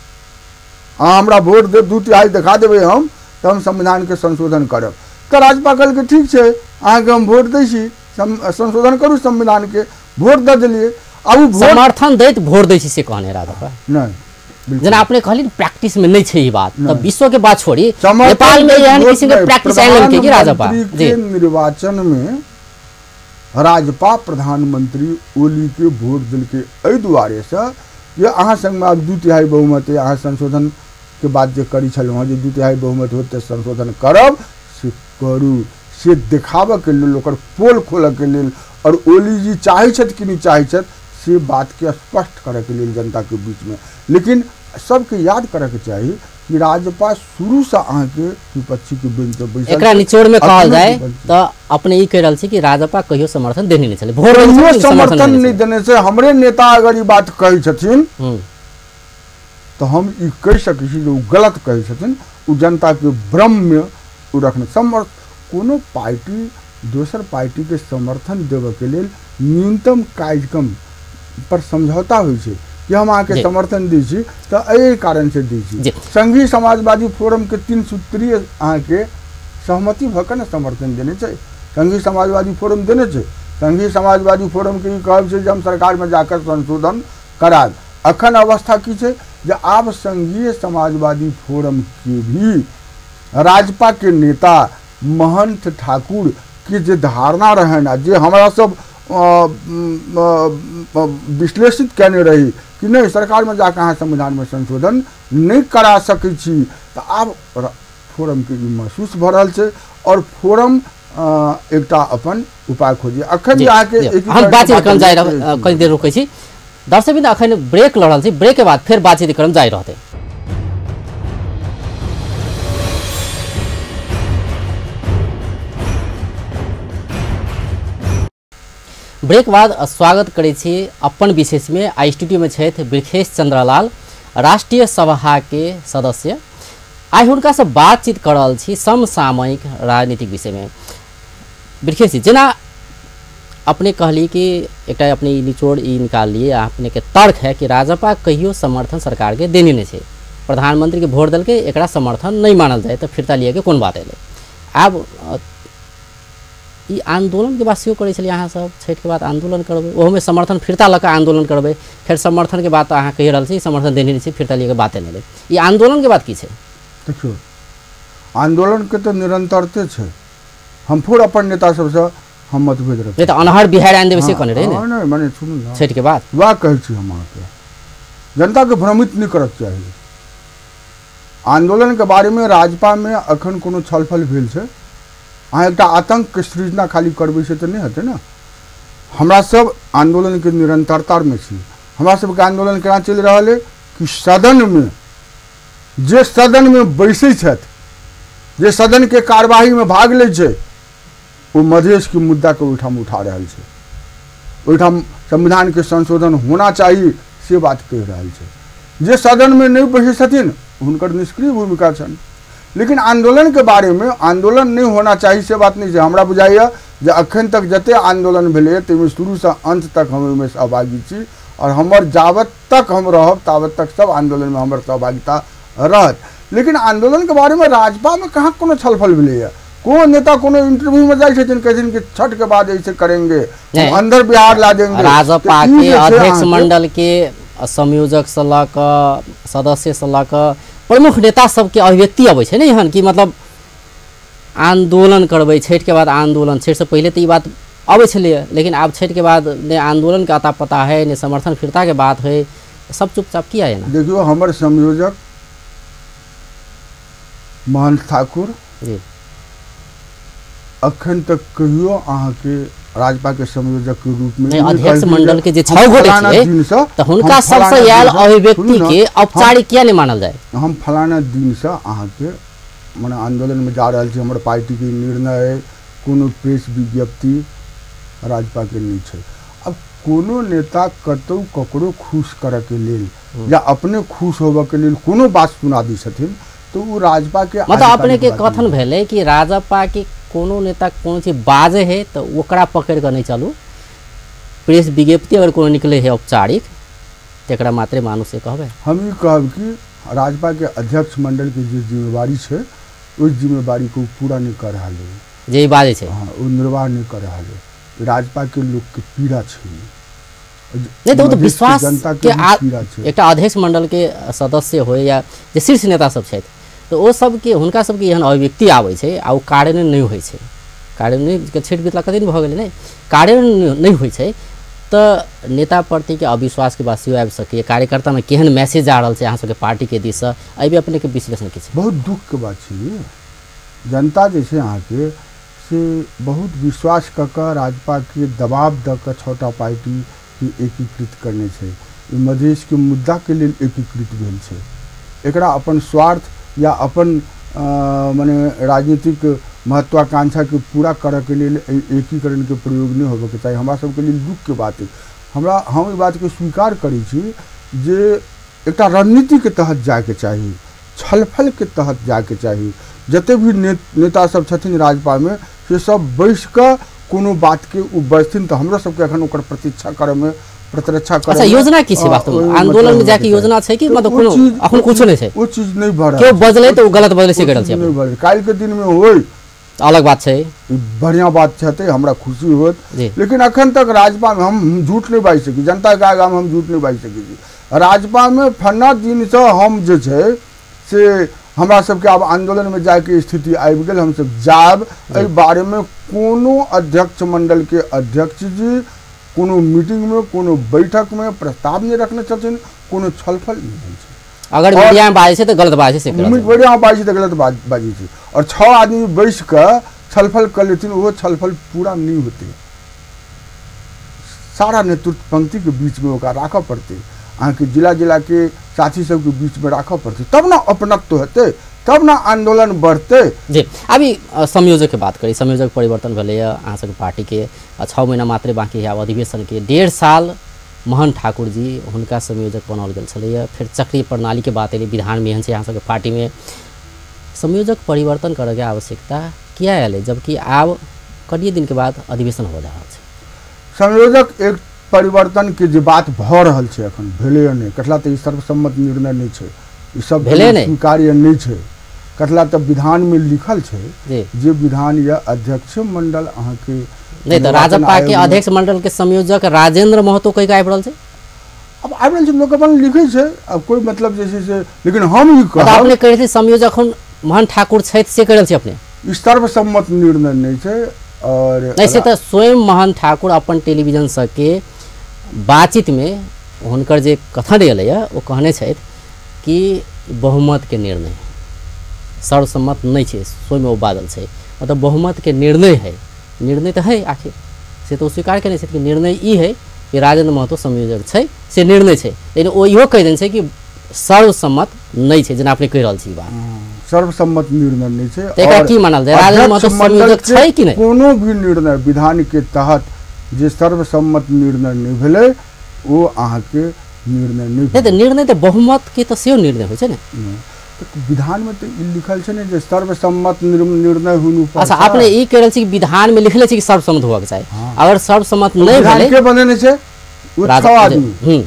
अहाँ हमरा वोट देब, 2/3 देखा देबै हम, तऽ हम संविधानके संशोधन करब। तऽ राजपा कहलकै ठीक छै, अहाँके हम वोट दै छी, संशोधन करू संविधानके, वोट दऽ देलियै। आब समर्थन दैत वोट दै छी से कहने राजपा नहि, जेना अपने कहली प्रैक्टिस में नहीं छै ई बात, तऽ विश्व के बात छोड़ी नेपाल में एहन किसिम के प्रैक्टिस आयल के राजपा जी निर्वाचन में राजपा प्रधानमंत्री ओली के वोट देलकै एहि दुआरे से जे अहाँ संगमे आब 2/3 बहुमत है, अहाँ संशोधन के बात जे करी छलहुँ हँ जे 2/3 बहुमत होत तऽ संशोधन करब से करू, से देखाबऽके लेल, ओकर पोल खोलऽके लेल, और ओली जी चाहै छथि कि नहि चाहै छथि से बातके स्पष्ट करऽके लेल जनताके बीचमे। लेकिन सबके याद करऽके चाही कि राजपा शुरूसँ अहाँके विपक्षीके बेंच पर बैसल। एकरा निचोड़ में कहल जाय तऽ अपने ई कहि रहल छी कि राजपा कहियो समर्थन देने नहि छलै, भोर समर्थन नहि देने छै। हमरे नेता अगर ई बात कहै छथिन तऽ हम ई कहि सकै छी जे ओ गलत कहै छथिन, ओ जनताके भ्रममे ओ रखने। कोनो पार्टी दोसर पार्टीके समर्थन देबऽके लेल न्यूनतम कार्यक्रम पर समझौता होइ छै कि हम अहाँके समर्थन दै छी तऽ एहि कारणसँ दै छी। संघीय समाजवादी फोरमके 3 सूत्रीय अहाँके सहमति भऽ कऽ ने समर्थन देने छै, संघीय समाजवादी फोरम देने छै। संघीय समाजवादी फोरमके ई कहब छै जे हम सरकारमे जाकर संशोधन करायब। अखन अवस्था की छै जे आब संघीय समाजवादी फोरमके भी राजपा के नेता महंत ठाकुर के जे धारणा रहनि आ जे हमरा सब विश्लेषित केने रही कि नहि सरकारमे जाकऽ अहाँ संविधानमे संशोधन नहि करा सकै छी, तऽ आब फोरमके ई महसूस भऽ रहल छै और फोरम एकटा अपन उपाय खोजी। अखन जे अहाँके हम बातचीत क्रम जारी रह, कनी देर रुकै छी दर्शक बिंद, अखन ब्रेक लऽ रहल छी, ब्रेक के बाद फेर बातचीत क्रम जारी रहतै। ब्रेक बाद स्वागत करै छी अपन विशेषमे। आ स्टूडियोमे छथि बृखेश चंद्रलाल, राष्ट्रीय सभाके सदस्य। आइ हुनकासँ बातचीत कर रहल छी समसामयिक राजनीतिक विषयमे। बृखेश जी, जेना अपने कहली कि एकटा अपने ई निचोड़ ई निकाललिए, अपनेके तर्क है कि राजपा कहियो समर्थन सरकारके देने नहि छै, प्रधानमंत्रीके वोट देलकै एकरा समर्थन नहीं मानल जाए, तऽ फिरता लिएके कोन बात एलै। आब ई आंदोलन के बात सेहो करै छलियै अहाँ सब, छठि के बाद आंदोलन करबै, ओहोमे समर्थन फिरता लऽ कऽ आंदोलन करबै, फेर समर्थन के बात अहाँ कहि रहल छी समर्थन देने नहि छै, फिरता लिएके बाते नहि एलै। ई आंदोलन के बात की छै? देखियौ, आंदोलनके तऽ निरंतरते छै। हम फेर अपन नेता सबसँ हम मतभेद रखै नहि तऽ अनहर बिहार आनि देबै से कहने रहै ने। नहि माने सुनू ने, छठि के बाद वएह कहै छी हम अहाँके, जनताके भ्रमित नहि करक चाही। आंदोलनके बारेमे राजपामे अखन कोनो छलफल भेल छै, अहाँ एकटा आतंकके सृजना खाली करबै से तऽ नहि हेतै ने। हमरा सब आंदोलनके निरंतरतामे छी। हमरा सबके आंदोलन केना चलि रहल अइ कि सदनमे जे सदनमे बैसै छथि, जे सदनके कार्यवाहीमे भाग लै छै, ओ मधेशके मुद्दाके ओहिठाम उठा रहल छै, ओहिठाम संविधानके संशोधन होना चाही से बात कहि रहल छै। जे सदनमे नहि बैसै छथिन हुनकर निष्क्रिय भूमिका छनि। लेकिन आंदोलन के बारे में आंदोलन नहीं होना चाहिए से बात नहीं है। हमरा बुझाइए जे अखन तक जते आंदोलन भेलै ताहिमे शुरूसँ अंत तक हम ओहिमे सहभागी छी और हमर जावत तक हम रहब तावत तक सब आंदोलनमे हमर सहभागिता रहत। लेकिन आंदोलन के बारे में राजपा में कहाँ कोनो छलफल भेलैए? कोनो नेता कोनो इंटरव्यू में जाइ छथिन कहै छथिन कि छठ के बाद ऐसे करेंगे, हम अंदर बिहार ला देंगे। राजपा के अध्यक्ष मंडल के संयोजक से लऽ कऽ सदस्य से लऽ कऽ प्रमुख नेता सबके अभिव्यक्ति अबै छै ने एहन कि मतलब आंदोलन करबै छठि के बाद आंदोलन, छठि से पहिले तऽ ई बात अबै छलैए, लेकिन आब छठि के बाद ने आंदोलन के अता पता है ने समर्थन फिरता के बात है, सब चुपचाप किया है ना। देखियौ, हमर संयोजक महंत ठाकुर जी अखन तक कहियो अहाँके राजपा के संयोजक के रूप में अध्यक्ष मंडल के जे 6 गोटे छै तऽ हुनका सबसँ आयल अभिव्यक्ति के औपचारिक किया नहि मानल जाय? हम फलाना दिनसँ अहाँके मने आंदोलन में जा रहल छी, हमर पार्टी के निर्णय, कोनो प्रेस विज्ञप्ति राजपा के नहि छै। अब कोनो नेता कतौ ककरो खुश करऽ के लेल या अपने खुश होबऽ के लेल कोनो बात सुना दै छथिन तो ओ राजपा के मतलब अपने के कथन भेलै कि राजपा के कोनो नेता कोनो चीज बाजे है तो ओकरा पकड़ कऽ नहीं चलू, प्रेस विज्ञप्ति अगर कोनो निकले है औपचारिक तकरा मात्रे मानू से कहबै। हम ई कहब कि राजपा के अध्यक्ष मंडल के जे जिम्मेवारी छै ओहि जिम्मेवारी को पूरा नहीं कर रहल है, जे बाजै छै। हाँ, ओ निर्वाह नहीं कर रहल है। राजपा के लोक के पीड़ा छै नहीं तो विश्वास जनता के पीड़ा छै। एकटा अध्यक्ष मंडल के सदस्य हो या जे शीर्ष नेता सब छथि तो ओ सबके हुनका सबके एहन अभिव्यक्ति आबै छै आ ओ कार्यान्वयन नहि होइ छै। कार्यान्वयन के छठि बितला कते दिन भऽ गेलै, नहि कार्यान्वयन नहि होइ छै तऽ नेता प्रतिके अविश्वासके बात सेहो आबि सकैए। कार्यकर्तामे केहन मैसेज जा रहल छै अहाँ सबके पार्टीके दिससँ, एहिमे अपनेके विश्लेषण की छै? बहुत दुखके बात छै। जनता जे छै अहाँके से बहुत विश्वास कऽ कऽ राजपाके दबाव दऽ कऽ 6टा पार्टीके एकीकृत करने छै। ई मधेशके मुद्दाके लेल एकीकृत भेल छै। एकरा अपन स्वार्थ या अपन मने राजनीतिक महत्वाकांक्षाके पूरा करऽके लेल एकीकरणके प्रयोग नहि होबऽके चाही। हमरा सबके लेल दुखके बात है। हम ई बातके स्वीकार करै छी जे एकटा रणनीतिके तहत जायके चाही, छलफलके तहत जायके चाही। जते भी नेता सब छथिन राजपामे से सब बैस कऽ कोनो बातके ओ बजथिन तऽ हमरो सबके अखन ओकर प्रतीक्षा करऽमे प्रतिरक्षा करऽ। अच्छा, योजना की छै वास्तवमे? आंदोलन में जाके योजना छै कि मतलब कोनो अखन कुछो नहि छै? ओ चीज नहि भऽ रहल, केओ बजलै तऽ ओ गलत बजलै से करल छै। नहि भऽ रहल, काल्हिके दिनमे होय अलग बात छै, बढ़िया बात छै, हमरा खुशी होत। लेकिन अखन तक राजपामे हम झूठ नहि बाजि सकी, जनताके आगाँमे हम झूठ नहि बाजि सकै छी। राजपामे फन्ना दिनसँ हम जे छै से हमरा सबके आब आंदोलनमे जायके स्थिति आबि गेल, हमसब जायब। एहि बारेमे कोनो अध्यक्ष मंडलके अध्यक्ष जी कोनो मीटिंगमे कोनो बैठकमे प्रस्ताव नहि रखने छथिन, कोनो छलफल नहि भेल छै। अगर मीडिया में बाजै छै तऽ गलत बाजै छै, मीडिया में बाजै छै तऽ गलत बाजै छै। और 6 आदमी बैस कऽ छलफल कर लेथिन, ओहो छलफल पूरा नहीं होते। सारा नेतृत्व पंक्तिके बीचमे ओकरा राखऽ पड़तै, अहाँके जिला जिलाके साथी सबके बीचमे राखऽ पड़तै, तब ने अपनत्व हेतै, तब ने आंदोलन बढ़तै। जी, अभी संयोजक के बात करी, संयोजक परिवर्तन भेलैए अहाँ सबके पार्टीके, 6 महीना मात्रे बाँकी है आब अधिवेशनके। 1.5 साल मोहन ठाकुर जी हुनका संयोजक बनाओल गेल छलैए, फेर चक्रीय प्रणालीके बात एलै, विधानमे एहन छै अहाँ सबके पार्टीमे संयोजक परिवर्तन करऽके आवश्यकता किया एलै, जबकि आब कनिए दिनके बाद अधिवेशन हो जा रहल छै? संयोजक एक परिवर्तन के जे बात भऽ रहल छै अखन भेलैए नहि, कटला तऽ ई सर्वसम्मत निर्णय नहि छै, ई सब स्वीकार्य नहि छै। कटला तऽ विधानमे लिखल छै जे विधान या अध्यक्ष मंडल अहाँके नहीं तऽ राजपा के अध्यक्ष मंडल के संयोजक राजेंद्र महतो कहि के आबि रहल छै। अब आबि रहल छै, लोक अपन लिखै छै, अब कोई मतलब जे छै से, लेकिन हम ई कहब अपने कहै छी संयोजक मोहन ठाकुर छथि से कहि रहल छी अपने, ई सर्वसम्मत निर्णय नहि छै। और नहीं से तऽ स्वयं मोहन ठाकुर अपन टेलीविजन सबके बातचीतमे हुनकर जे कथन एलैए ओ कहने छथि कि बहुमतके निर्णय सर्वसम्मत नहि छै, स्वयं ओ बाजल छै, मतलब बहुमतके निर्णय है, निर्णय तऽ है आखिर से तऽ ओ स्वीकार केने छथि कि निर्णय ई है कि राजेंद्र महतो संयोजक छै से निर्णय छै, लेकिन ओ इहो कहि देने छै कि सर्वसम्मत नहि छै, जेना अपने कहि रहल छी बात सर्वसम्मत निर्णय नहि छै। एकरा की मानल जाय, राजेंद्र महतो संयोजक छै कि नहि? कोनो भी निर्णय विधान के तहत जे सर्वसम्मत निर्णय नहि भेलै ओ अहाँके निर्णय नहि तऽ निर्णय तऽ बहुमत के तऽ सेहो निर्णय होइ छै ने। विधान में तो ई लिखल छै ने जे सर्वसम्मत निर्णय हुनु। अच्छा, अपने ई कह रहल छी कि विधान में लिखले छै कि सर्वसम्मत होबाक चाही। अगर सर्वसम्मत नहि भेलै के बनेने छै ओ 6 आदमी,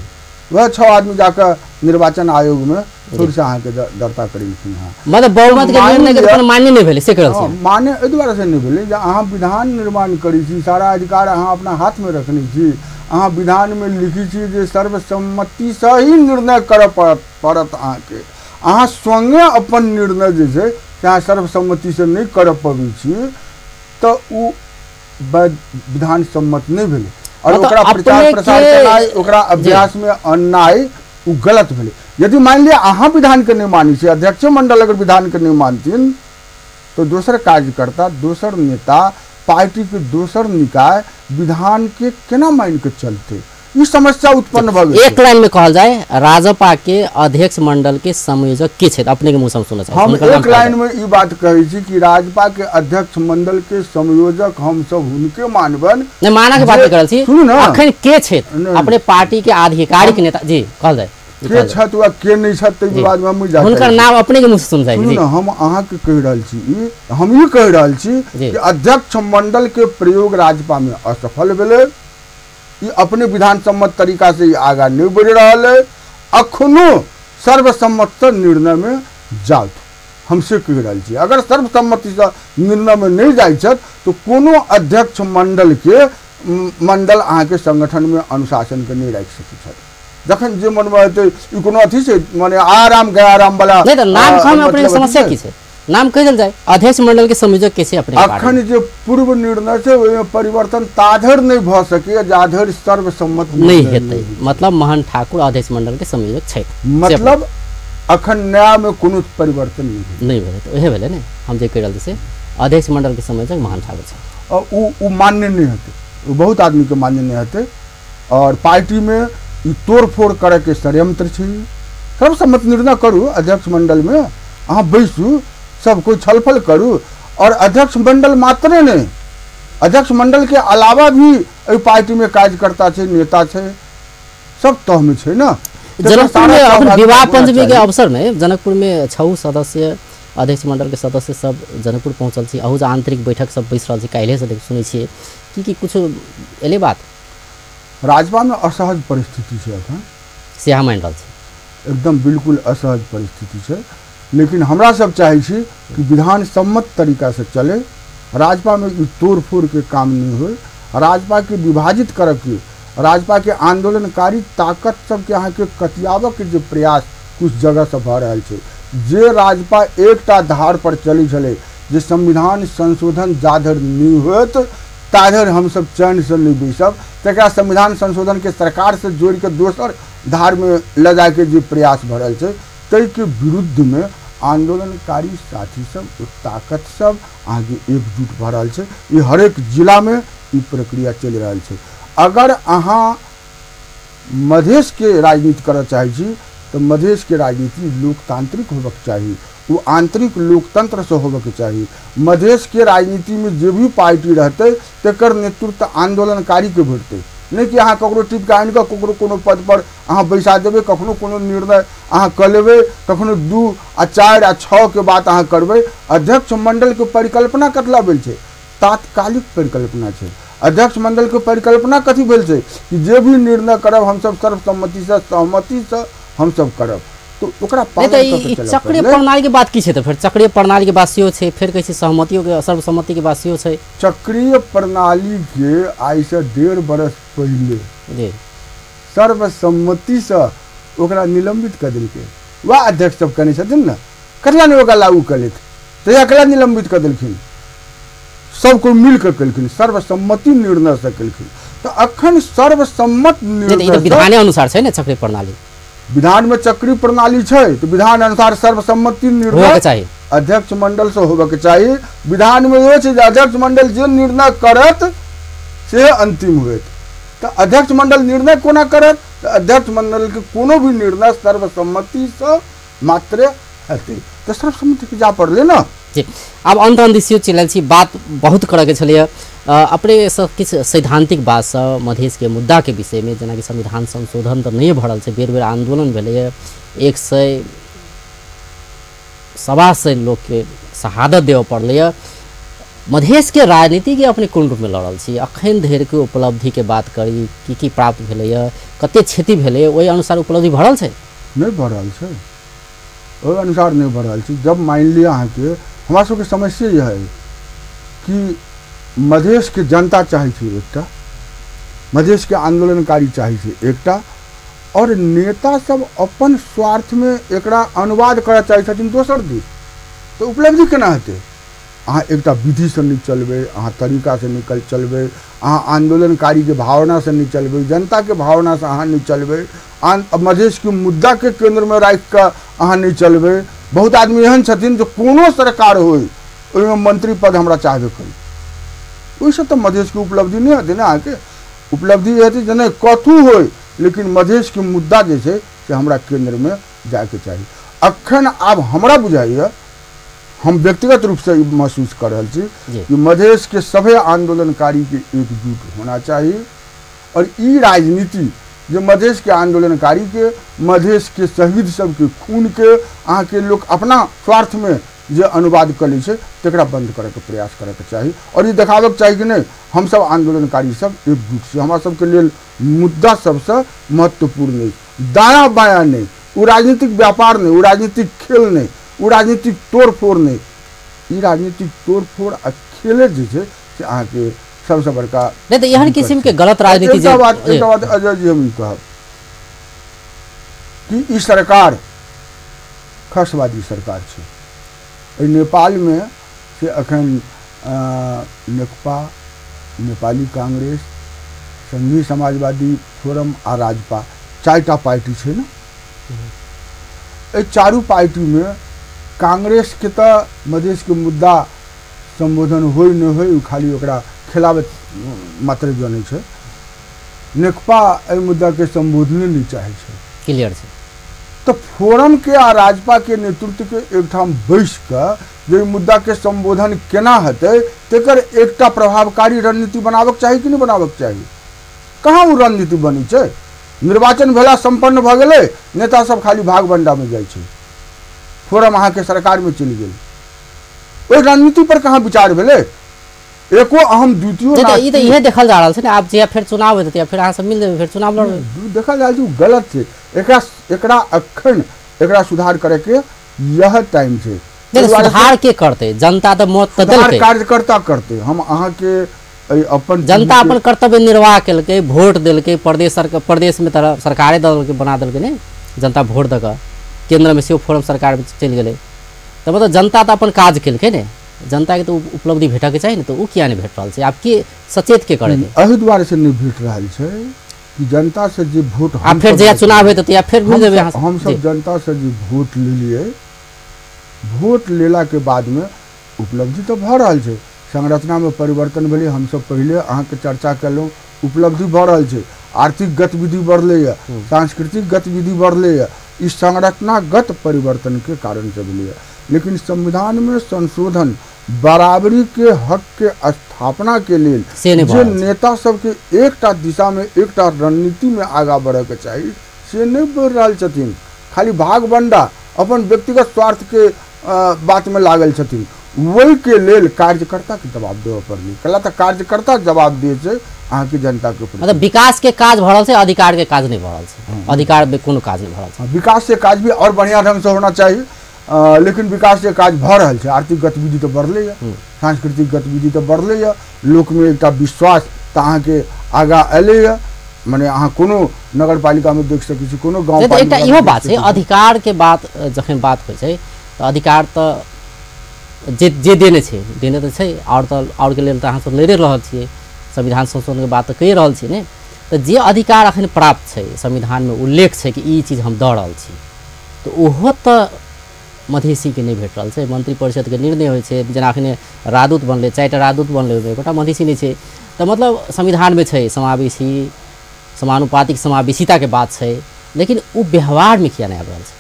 वह 6 आदमी जाकर निर्वाचन आयोग में फिर से अहाँके दर्ता करेलखिन हँ। मतलब बहुमत के निर्णय के तऽ मान्य नहि भेलै से कह रहल छी। मान्य एहि दुआरे से नहि भेलै जे अहाँ विधान निर्माण करै छी, सारा अधिकार अहाँ अपना हाथ में रखने छी, अहाँ विधान में लिखी छी जे सर्वसम्मति से ही निर्णय करऽ पड़त अहाँके, अहाँ स्वयं अपन निर्णय जे छै से अहाँ सर्वसम्मति से नहि करऽ पबै छी तऽ ओ विधान सम्मत नहि भेलै। और ओकरा प्रचार प्रसार केनाइ, ओकरा अभ्यास में अननाइ ओ गलत भेलै। यदि मानि लिअ अहाँ विधान के नहि मानै छी, अध्यक्ष मंडल अगर विधान के नहि मानथिन तो दोसर कार्यकर्ता, दोसर नेता, पार्टी के दोसर निकाय विधान के केना मान के चलते, ई समस्या उत्पन्न भऽ गेल। एक लाइन में कहल जाय राजपा के अध्यक्ष मंडल के संयोजक के छथि, अपने के मुंह से सुनना चाहब। हम एक लाइन में ई बात कहै छी कि राजपा के अध्यक्ष मंडल के संयोजक हम सब हुनके मानबन। नहीं, माना के बात नहीं करल छी, अखन के छथि अपने पार्टी के आधिकारिक नेता जी कहल जाय के छथि वा के नहीं छथि ताहि विवाद में हम जाय, हुनकर नाम अपने के मुंह से सुन जाय। सुनू ना, हम अहाँ के कहि रहल छी, हम ई कहि रहल छी कि अध्यक्ष मंडल के प्रयोग राजपा में असफल भेलै, ई अपने विधान सम्मत तरीका से आगा नहीं बढ़ि रहल है। अखनो सर्वसम्मत निर्णय में जाउथ, हम से कहि रहल छी। अगर सर्वसम्मतिसँ निर्णयमे नहि जाइ छथि तऽ कोनो अध्यक्ष मण्डलके मण्डल अहाँके संगठनमे अनुशासनके नहि राखि सकै छथि। जखन जे मनमे हेतै ई कोनो अथी छै माने आराम गयाराम वाला नहि तऽ नाम कहमे अपने समस्या की छै? नाम कहि देल जाय, अध्यक्ष मंडल के संयोजक के छै अपने। अखन जे पूर्व निर्णय छै ओहिमे परिवर्तन ताधरि नहि भऽ सकैए जाधरि सर्वसम्मत नहि हेतै। मतलब मोहन ठाकुर अध्यक्ष मंडल के संयोजक छथि, मतलब अखन नयामे कोनो परिवर्तन नहि भेलै। तऽ उएह भेलै ने हम जे कहि रहल छी से अध्यक्ष मंडल के संयोजक मोहन ठाकुर छथि। ओ मान्य नहि हेतै, ओ बहुत आदमीके मान्य नहि हेतै और पार्टीमे ई तोड़फोड़ करैके षड्यंत्र छै। सर्वसम्मत निर्णय करू, अध्यक्ष मंडलमे अहाँ बैसू, सब कोई छलफल करू। और अध्यक्ष मंडल मात्रे नहीं, अध्यक्ष मंडल के अलावा भी एहि पार्टी में कार्यकर्ता छै, नेता छै, सब तहमे छै ना। जनकपुर में अखन विवाह पंचमी के अवसर में जनकपुर में 6 सदस्य अध्यक्ष मंडल के सदस्य सब जनकपुर पहुँचल छी। अहू आंतरिक बैठक सब बैस रहल छी, काल्हि से सुनै छियै की की कुछ एलै बात। राजपा में असहज परिस्थिति छै अखन, से अहाँ मानि रहल छी? एकदम बिल्कुल असहज परिस्थिति छै, लेकिन हमरा सब चाहै छी कि विधान सम्मत तरीका से चले। राजपा में ई तोड़फोड़ के काम नहीं होय, राजपा के विभाजित करके राजपा के आंदोलनकारी ताकत सबके अहाँके कतियाबऽ के जे प्रयास कुछ जगह से भऽ रहल छै। जे राजपा एकटा धार पर चलै छलै जे संविधान संशोधन जाधरि नहि होयत ताधरि हमसब चैनसँ नहि बैसब, तकरा संविधान संशोधन के सरकार से जोड़ि कऽ दोसर धारमे लऽ जायके जे प्रयास भऽ रहल छै ताहिके विरुद्धमे आंदोलनकारी साथी सब, ताकत सब अहाँके एकजुट भऽ रहल छै। ई हरेक जिलामे ई प्रक्रिया चलि रहल छै। अगर अहाँ मधेशके राजनीति करऽ चाहै छी तऽ मधेशके राजनीति लोकतांत्रिक होबक चाही, ओ आंतरिक लोकतंत्रसँ होबक चाही। मधेशके राजनीतिमे जे भी पार्टी रहतै तकर नेतृत्व आंदोलनकारीके भेटतै, नहि कि अहाँ ककरो टिपके आनि कऽ ककरो कोनो पद पर अहाँ बैसा देबै, कखनो कोनो निर्णय अहाँ कऽ लेबै, कखनो 2 आ 4 आ 6 के बात अहाँ करबै। अध्यक्ष मंडलके परिकल्पना कतला भेल छै? तात्कालिक परिकल्पना छै। अध्यक्ष मंडलके परिकल्पना कथी भेल छै कि जे भी निर्णय करब हमसब सर्वसम्मतिसँ सहमतिसँ हमसब करब, तो ओकरा चक्रीय प्रणाली के बात की छै? तऽ फेर चक्रीय प्रणाली के बात सेहो छै, फेर कहै छै सहमतियो के सर्वसम्मति के बात सेहो छै। चक्रीय प्रणाली के आइसँ 1.5 बरस पहिले जी सर्वसम्मतिसँ ओकरा निलंबित कऽ देलकै। वएह अध्यक्ष सब कहने छथिन ने, कतला नहि ओकरा लागू कऽ लेथि, तहिया कला निलंबित कऽ देलखिन, सब कोइ मिल कऽ केलखिन, सर्वसम्मति निर्णयसँ केलखिन। तऽ अखन सर्वसम्मत निर्णय विधाने अनुसार छै ने चक्रीय प्रणाली। विधान में चक्रीय प्रणाली छै तो विधान अनुसार सर्वसम्मति निर्णय चाही, अध्यक्ष मंडल से होबक चाही। विधान में इहो छै जे अध्यक्ष मंडल जे निर्णय करत से अंतिम होयत। तऽ अध्यक्ष मंडल निर्णय कोना करत? तऽ अध्यक्ष मंडल के कोनो भी निर्णय सर्वसम्मति से मात्र हेतै। तऽ सर्वसम्मति के जा पड़लै ना। जी आब अंत अंत चलल छी, बात बहुत करऽ के छलैए अपने सब किछु सैद्धांतिक बातसँ मधेशके मुद्दाके विषयमे, जेनाकि संविधान संशोधन तऽ नहि भऽ रहल छै, बेर बेर आंदोलन भेलैए, 100 125 लोकके शहादत देबऽ पड़लैए। मधेशके राजनीतिके अपने कोन रूपमे लड़ल छी? अखन धरिके उपलब्धिके बात करी, की की प्राप्त भेलैए, कतेक क्षति भेलैए, ओहि अनुसार उपलब्धि भऽ रहल छै? नहि भऽ रहल छै, ओहि अनुसार नहि भऽ रहल छै। जब मानि लिअ अहाँके हमरा सबके समस्या इएह है कि मधेशके जनता चाहै छै एकटा, मधेशके आंदोलनकारी चाहै छै एकटा, और नेता सब अपन स्वार्थमे एकरा अनुवाद करऽ चाहै छथिन दोसर दिस, तऽ उपलब्धि केना हेतै? अहाँ एकटा विधिसँ नहि चलबै, अहाँ तरीकासँ निकल चलबै, अहाँ आंदोलनकारीके भावनासँ नहि चलबै, जनताके भावनासँ अहाँ नहि चलबै, मधेशके मुद्दाके केन्द्रमे राखिकऽ अहाँ नहि चलबै। बहुत आदमी एहन छथिन जे कोनो सरकार होइ ओहिमे मंत्री पद हमरा चाहबे करी, ओहिसँ तऽ मधेशके उपलब्धि नहि हेतै ने। अहाँके उपलब्धि हेतै जे नहि कथू होइ लेकिन मधेशके मुद्दा जे छै से हमरा केन्द्रमे जायके चाही। अखन आब हमरा बुझाइए, हम व्यक्तिगत रूपसँ ई महसूस कऽ रहल छी कि मधेशके सभे आंदोलनकारीके एकजुट होना चाही और ई राजनीति जे मधेशके आंदोलनकारीके, मधेशके शहीद सबके खूनके अहाँके लोक अपना स्वार्थमे जे अनुवाद कऽ लै छै तकरा बंद करैके प्रयास करैके चाही और ई देखाबैके चाही कि नहि हमसब आंदोलनकारी सब एकजुट छी, हमरा सबके लेल मुद्दा सबसँ महत्वपूर्ण अछि, दायाँ बायाँ नहि, ओ राजनीतिक व्यापार नहि, ओ राजनीतिक खेल नहि, ओ राजनीतिक तोड़फोड़ नहि। ई राजनीतिक तोड़फोड़ आ खेले जे छै से अहाँके सबसँ बड़का नहि। तऽ एहन किसिमके गलत राजनीति। एकटा बात अजय जी हम ई कहब कि ई सरकार खसवादी सरकार छै। एहि नेपालमे से अखन नेकपा, नेपाली कांग्रेस, संघीय समाजवादी फोरम आ राजपा 4टा पार्टी छै ने। एहि चारू पार्टीमे कांग्रेसके तऽ मधेशके मुद्दा सम्बोधन होइ नहि होइ, ओ खाली ओकरा खेलाबै मात्र जनै छै। नेकपा एहि मुद्दाके सम्बोधने नहि चाहै छै, क्लियर छै। तऽ फोरमके आ राजपाके नेतृत्वके एकठाम बैस कऽ जे मुद्दाके सम्बोधन केना हेतै तकर एकटा प्रभावकारी रणनीति बनाबक चाही कि नहि बनाबक चाही? कहाँ ओ रणनीति बनै छै? निर्वाचन भेला सम्पन्न भऽ गेलै, नेता सब खाली भाग बंडामे जाइ छै, फोरम अहाँके सरकारमे चलि गेल। ओहि रणनीति पर कहाँ विचार भेलै? एको अहम द्वितीय ई तऽ इहे देखल जा रहल छै ने। आब जे फेर चुनाव हेतै फेर अहाँ सब मिल जेबै, फेर चुनाव लड़बै। देखल जा रहल छै ओ गलत छै। एकरा एकरा अखन एकरा सुधार करैके यह टाइम छै। सुधार के करतै? जनता तऽ मत तऽ देलकै, कार्यकर्ता करतै। हम अहाँके अपन जनता अपन कर्तव्य निर्वाह केलकै, वोट देलकै, प्रदेश सरकार प्रदेशमे तऽ सरकारे दऽ देलकै, बना देलकै ने जनता वोट दऽ कऽ, केन्द्रमे सेहो फोरम सरकार चलि गेलै। तऽ मतलब जनता तऽ अपन काज केलकै ने, जनताके तऽ उपलब्धि भेटऽके चाही ने, तऽ ओ किया नहि भेट रहल छै? आब के सचेत के करै? एहि दुआरे से नहि भेट रहल छै कि जनता से जे वोट, आ फेर जहिया चुनाव हेतै तहिया फेर मिल जेबै। हमसब जनता से जे वोट लेलियै, वोट लेलाके बादमे उपलब्धि तऽ भऽ रहल छै। संरचनामे परिवर्तन भेलै, हमसब पहिले अहाँके चर्चा केलहुँ, उपलब्धि भऽ रहल छै। आर्थिक गतिविधि बढ़लैए, सांस्कृतिक गतिविधि बढ़लैए, ई संरचनागत परिवर्तनके कारणसँ भेलैए। लेकिन संविधानमे संशोधन बराबरी के हक के स्थापना के लेल जे नेता सबके एकटा दिशामे एकटा रणनीतिमे आगाँ बढ़ैके चाही से नहि बढ़ि रहल छथिन। खाली भाग बंडा अपन व्यक्तिगत स्वार्थके बातमे लागल छथिन। ओहिके लेल कार्यकर्ताके जवाब देबऽ पड़लै। कला तऽ कार्यकर्ता जवाब दै छै अहाँके जनताके प्रति। मतलब विकास के काज भऽ रहल छै, अधिकार के काज नहि भऽ रहल छै। अधिकार में कोनो काज नहि भऽ रहल छै। विकास के काज भी और बढ़िया ढंग से होना चाहिए, लेकिन विकास के काज भऽ रहल छै। आर्थिक गतिविधि तऽ बढ़लैए, सांस्कृतिक गतिविधि तऽ बढ़लैए, लोकमे एकटा विश्वास तऽ अहाँके आगाँ एलैए। मने अहाँ कोनो नगरपालिकामे देख सकै छी, कोनो गाँव। एकटा इहो बात छै, अधिकार के बात जखन बात होइ छै तऽ अधिकार तऽ जे जे देने छै देने तऽ छै, आओर तऽ आओरके लेल तऽ अहाँ सब लड़ि रहल छियै, संविधान संशोधनके बात तऽ कहि रहल छी ने। तऽ जे अधिकार अखन प्राप्त छै, संविधानमे उल्लेख छै कि ई चीज हम दऽ रहल छी, तऽ ओहो तऽ मधेसीके नहि भेट रहल छै। मंत्रिपरिषदके निर्णय होइ छै, जेना अखने राजदूत बनलै, 4टा राजदूत बनलै, ओहिमे एकोटा मधेसी नहि छै। तऽ मतलब संविधानमे छै समावेशी, समानुपातिक समावेशिताके बात छै, लेकिन ओ व्यवहारमे किया नहि आबि रहल छै?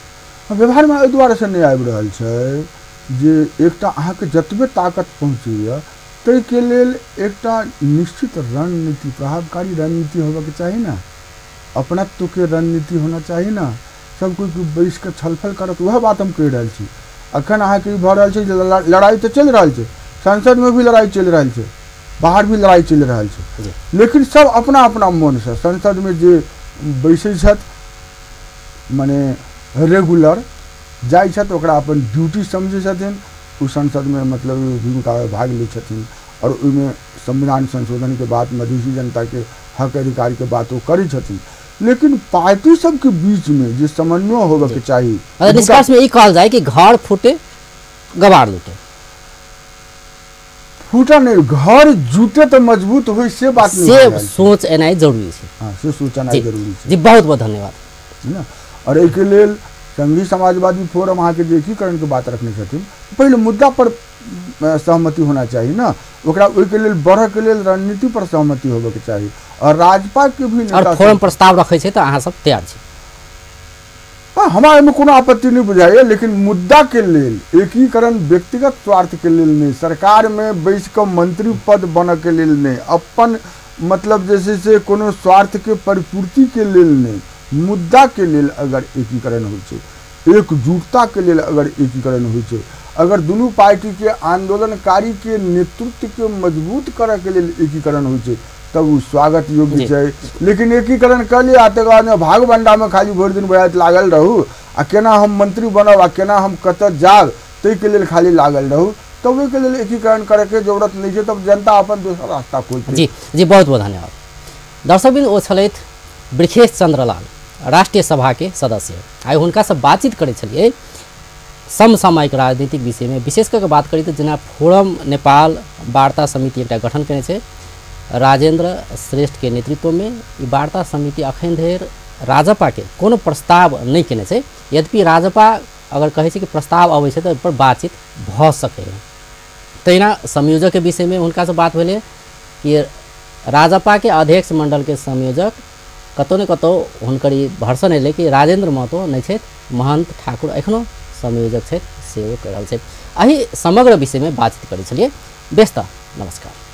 व्यवहारमे एहि दुआरेसँ नहि आबि रहल छै जे एकटा अहाँके जतबे ताकत पहुँचैए ताहिके लेल एकटा निश्चित रणनीति, प्रभावकारी रणनीति होबऽके चाही ने, अपनत्वके रणनीति होना चाही ने। सब कोइ बैस कऽ छलफल करत, वएह बात हम कहि रहल छी। अखन अहाँके ई भऽ रहल छै जे लड़ाइ तऽ चलि रहल छै, संसदमे भी लड़ाइ चलि रहल छै, बाहर भी लड़ाइ चलि रहल छै, लेकिन सब अपना अपना मोनसँ संसदमे जे बैसै छथि मने रेगुलर जाइ छथि, ओकरा अपन ड्यूटी समझै छथिन, ओ संसदमे मतलब भूमिकामे भाग लै छथिन और ओहिमे संविधान संशोधनके बात, मधेसी जनताके हक अधिकारके बात ओ करै छथिन। लेकिन पार्टी सबके बीचमे जे समन्वय होबऽके चाही। निष्कर्षमे ई कहल जाय कि घर फूटे गवार लूटे। फूटा नहीं, घर जुटे तो मजबूत हो, से बात से सोच एनाइ जरूरी छै। हाँ, से सोच एनाइ जरूरी छै। जी बहुत बहुत धन्यवाद। है ना। और एहिके लेल संघीय समाजवादी फोरम अहाँके जे एकीकरणके बात रखने छथिन, पहिले मुद्दा पर सहमति होना चाही ना, ओकरा ओहिके लेल बढ़ऽके लेल रणनीति पर सहमति होबऽके चाही। और राजपा के भी और फोरम प्रस्ताव रखै छै तऽ अहाँ सब तैयार छी? हाँ, हमरा एहिमे कोनो आपत्ति नहीं बुझाइए, लेकिन मुद्दा के लेल एकीकरण व्यक्तिगत स्वार्थ के लेल नहीं, सरकार में बैस कऽ मंत्री पद बनऽ के लेल नहीं, अपन मतलब जैसे से कोनो स्वार्थ के परिपूर्ति के लेल नहीं, मुद्दा के लेल अगर एकीकरण होइ छै, एकजुटता के लेल अगर एकीकरण होइ छै, अगर दुनू पार्टी के आंदोलनकारी के नेतृत्व के मजबूत करऽ के लेल एकीकरण होइ छै, तब ओ स्वागत योग्य छै। लेकिन एकीकरण कर लिया तकर बाद भाग बंडा में खाली भरि दिन बरात लागल रहू आ केना हम मंत्री बनब आ केना हम कतऽ जायब ताहिके लेल खाली लागल रहू, तब ओहिके लेल एकीकरण करैके जरूरत नहि छै। तब जनता अपन दोसर रास्ता खोजतै। जी जी, बहुत बहुत धन्यवाद। दर्शकबिन, ओ छलथि बृखेश चंद्र लाल, राष्ट्रीय सभाके सदस्य। आइ हुनकासँ बातचीत करै छलियै समसामयिक राजनीतिक विषयमे। विशेष कऽ बात करी तऽ जेना फोरम नेपाल वार्ता समिति एकटा गठन केने छै राजेंद्र श्रेष्ठके नेतृत्वमे। ई वार्ता समिति अखन धरि राजपाके कोनो प्रस्ताव नहि केने छै। यद्यपि राजपा अगर कहै छै कि प्रस्ताव अबै छै तऽ ओहिपर बातचीत भऽ सकैए। तहिना संयोजकके विषयमे हुनकासँ बात भेलै कि राजपाके अध्यक्ष मण्डलके संयोजक कतहु ने कतहु हुनकर ई भर्सन एलै कि राजेंद्र महतो नहि छथि, महंत ठाकुर एखनो संयोजक छथि, से ओ कहि रहल छथि। एहि समग्र विषयमे बातचीत करै छलियै। व्यस्त, नमस्कार।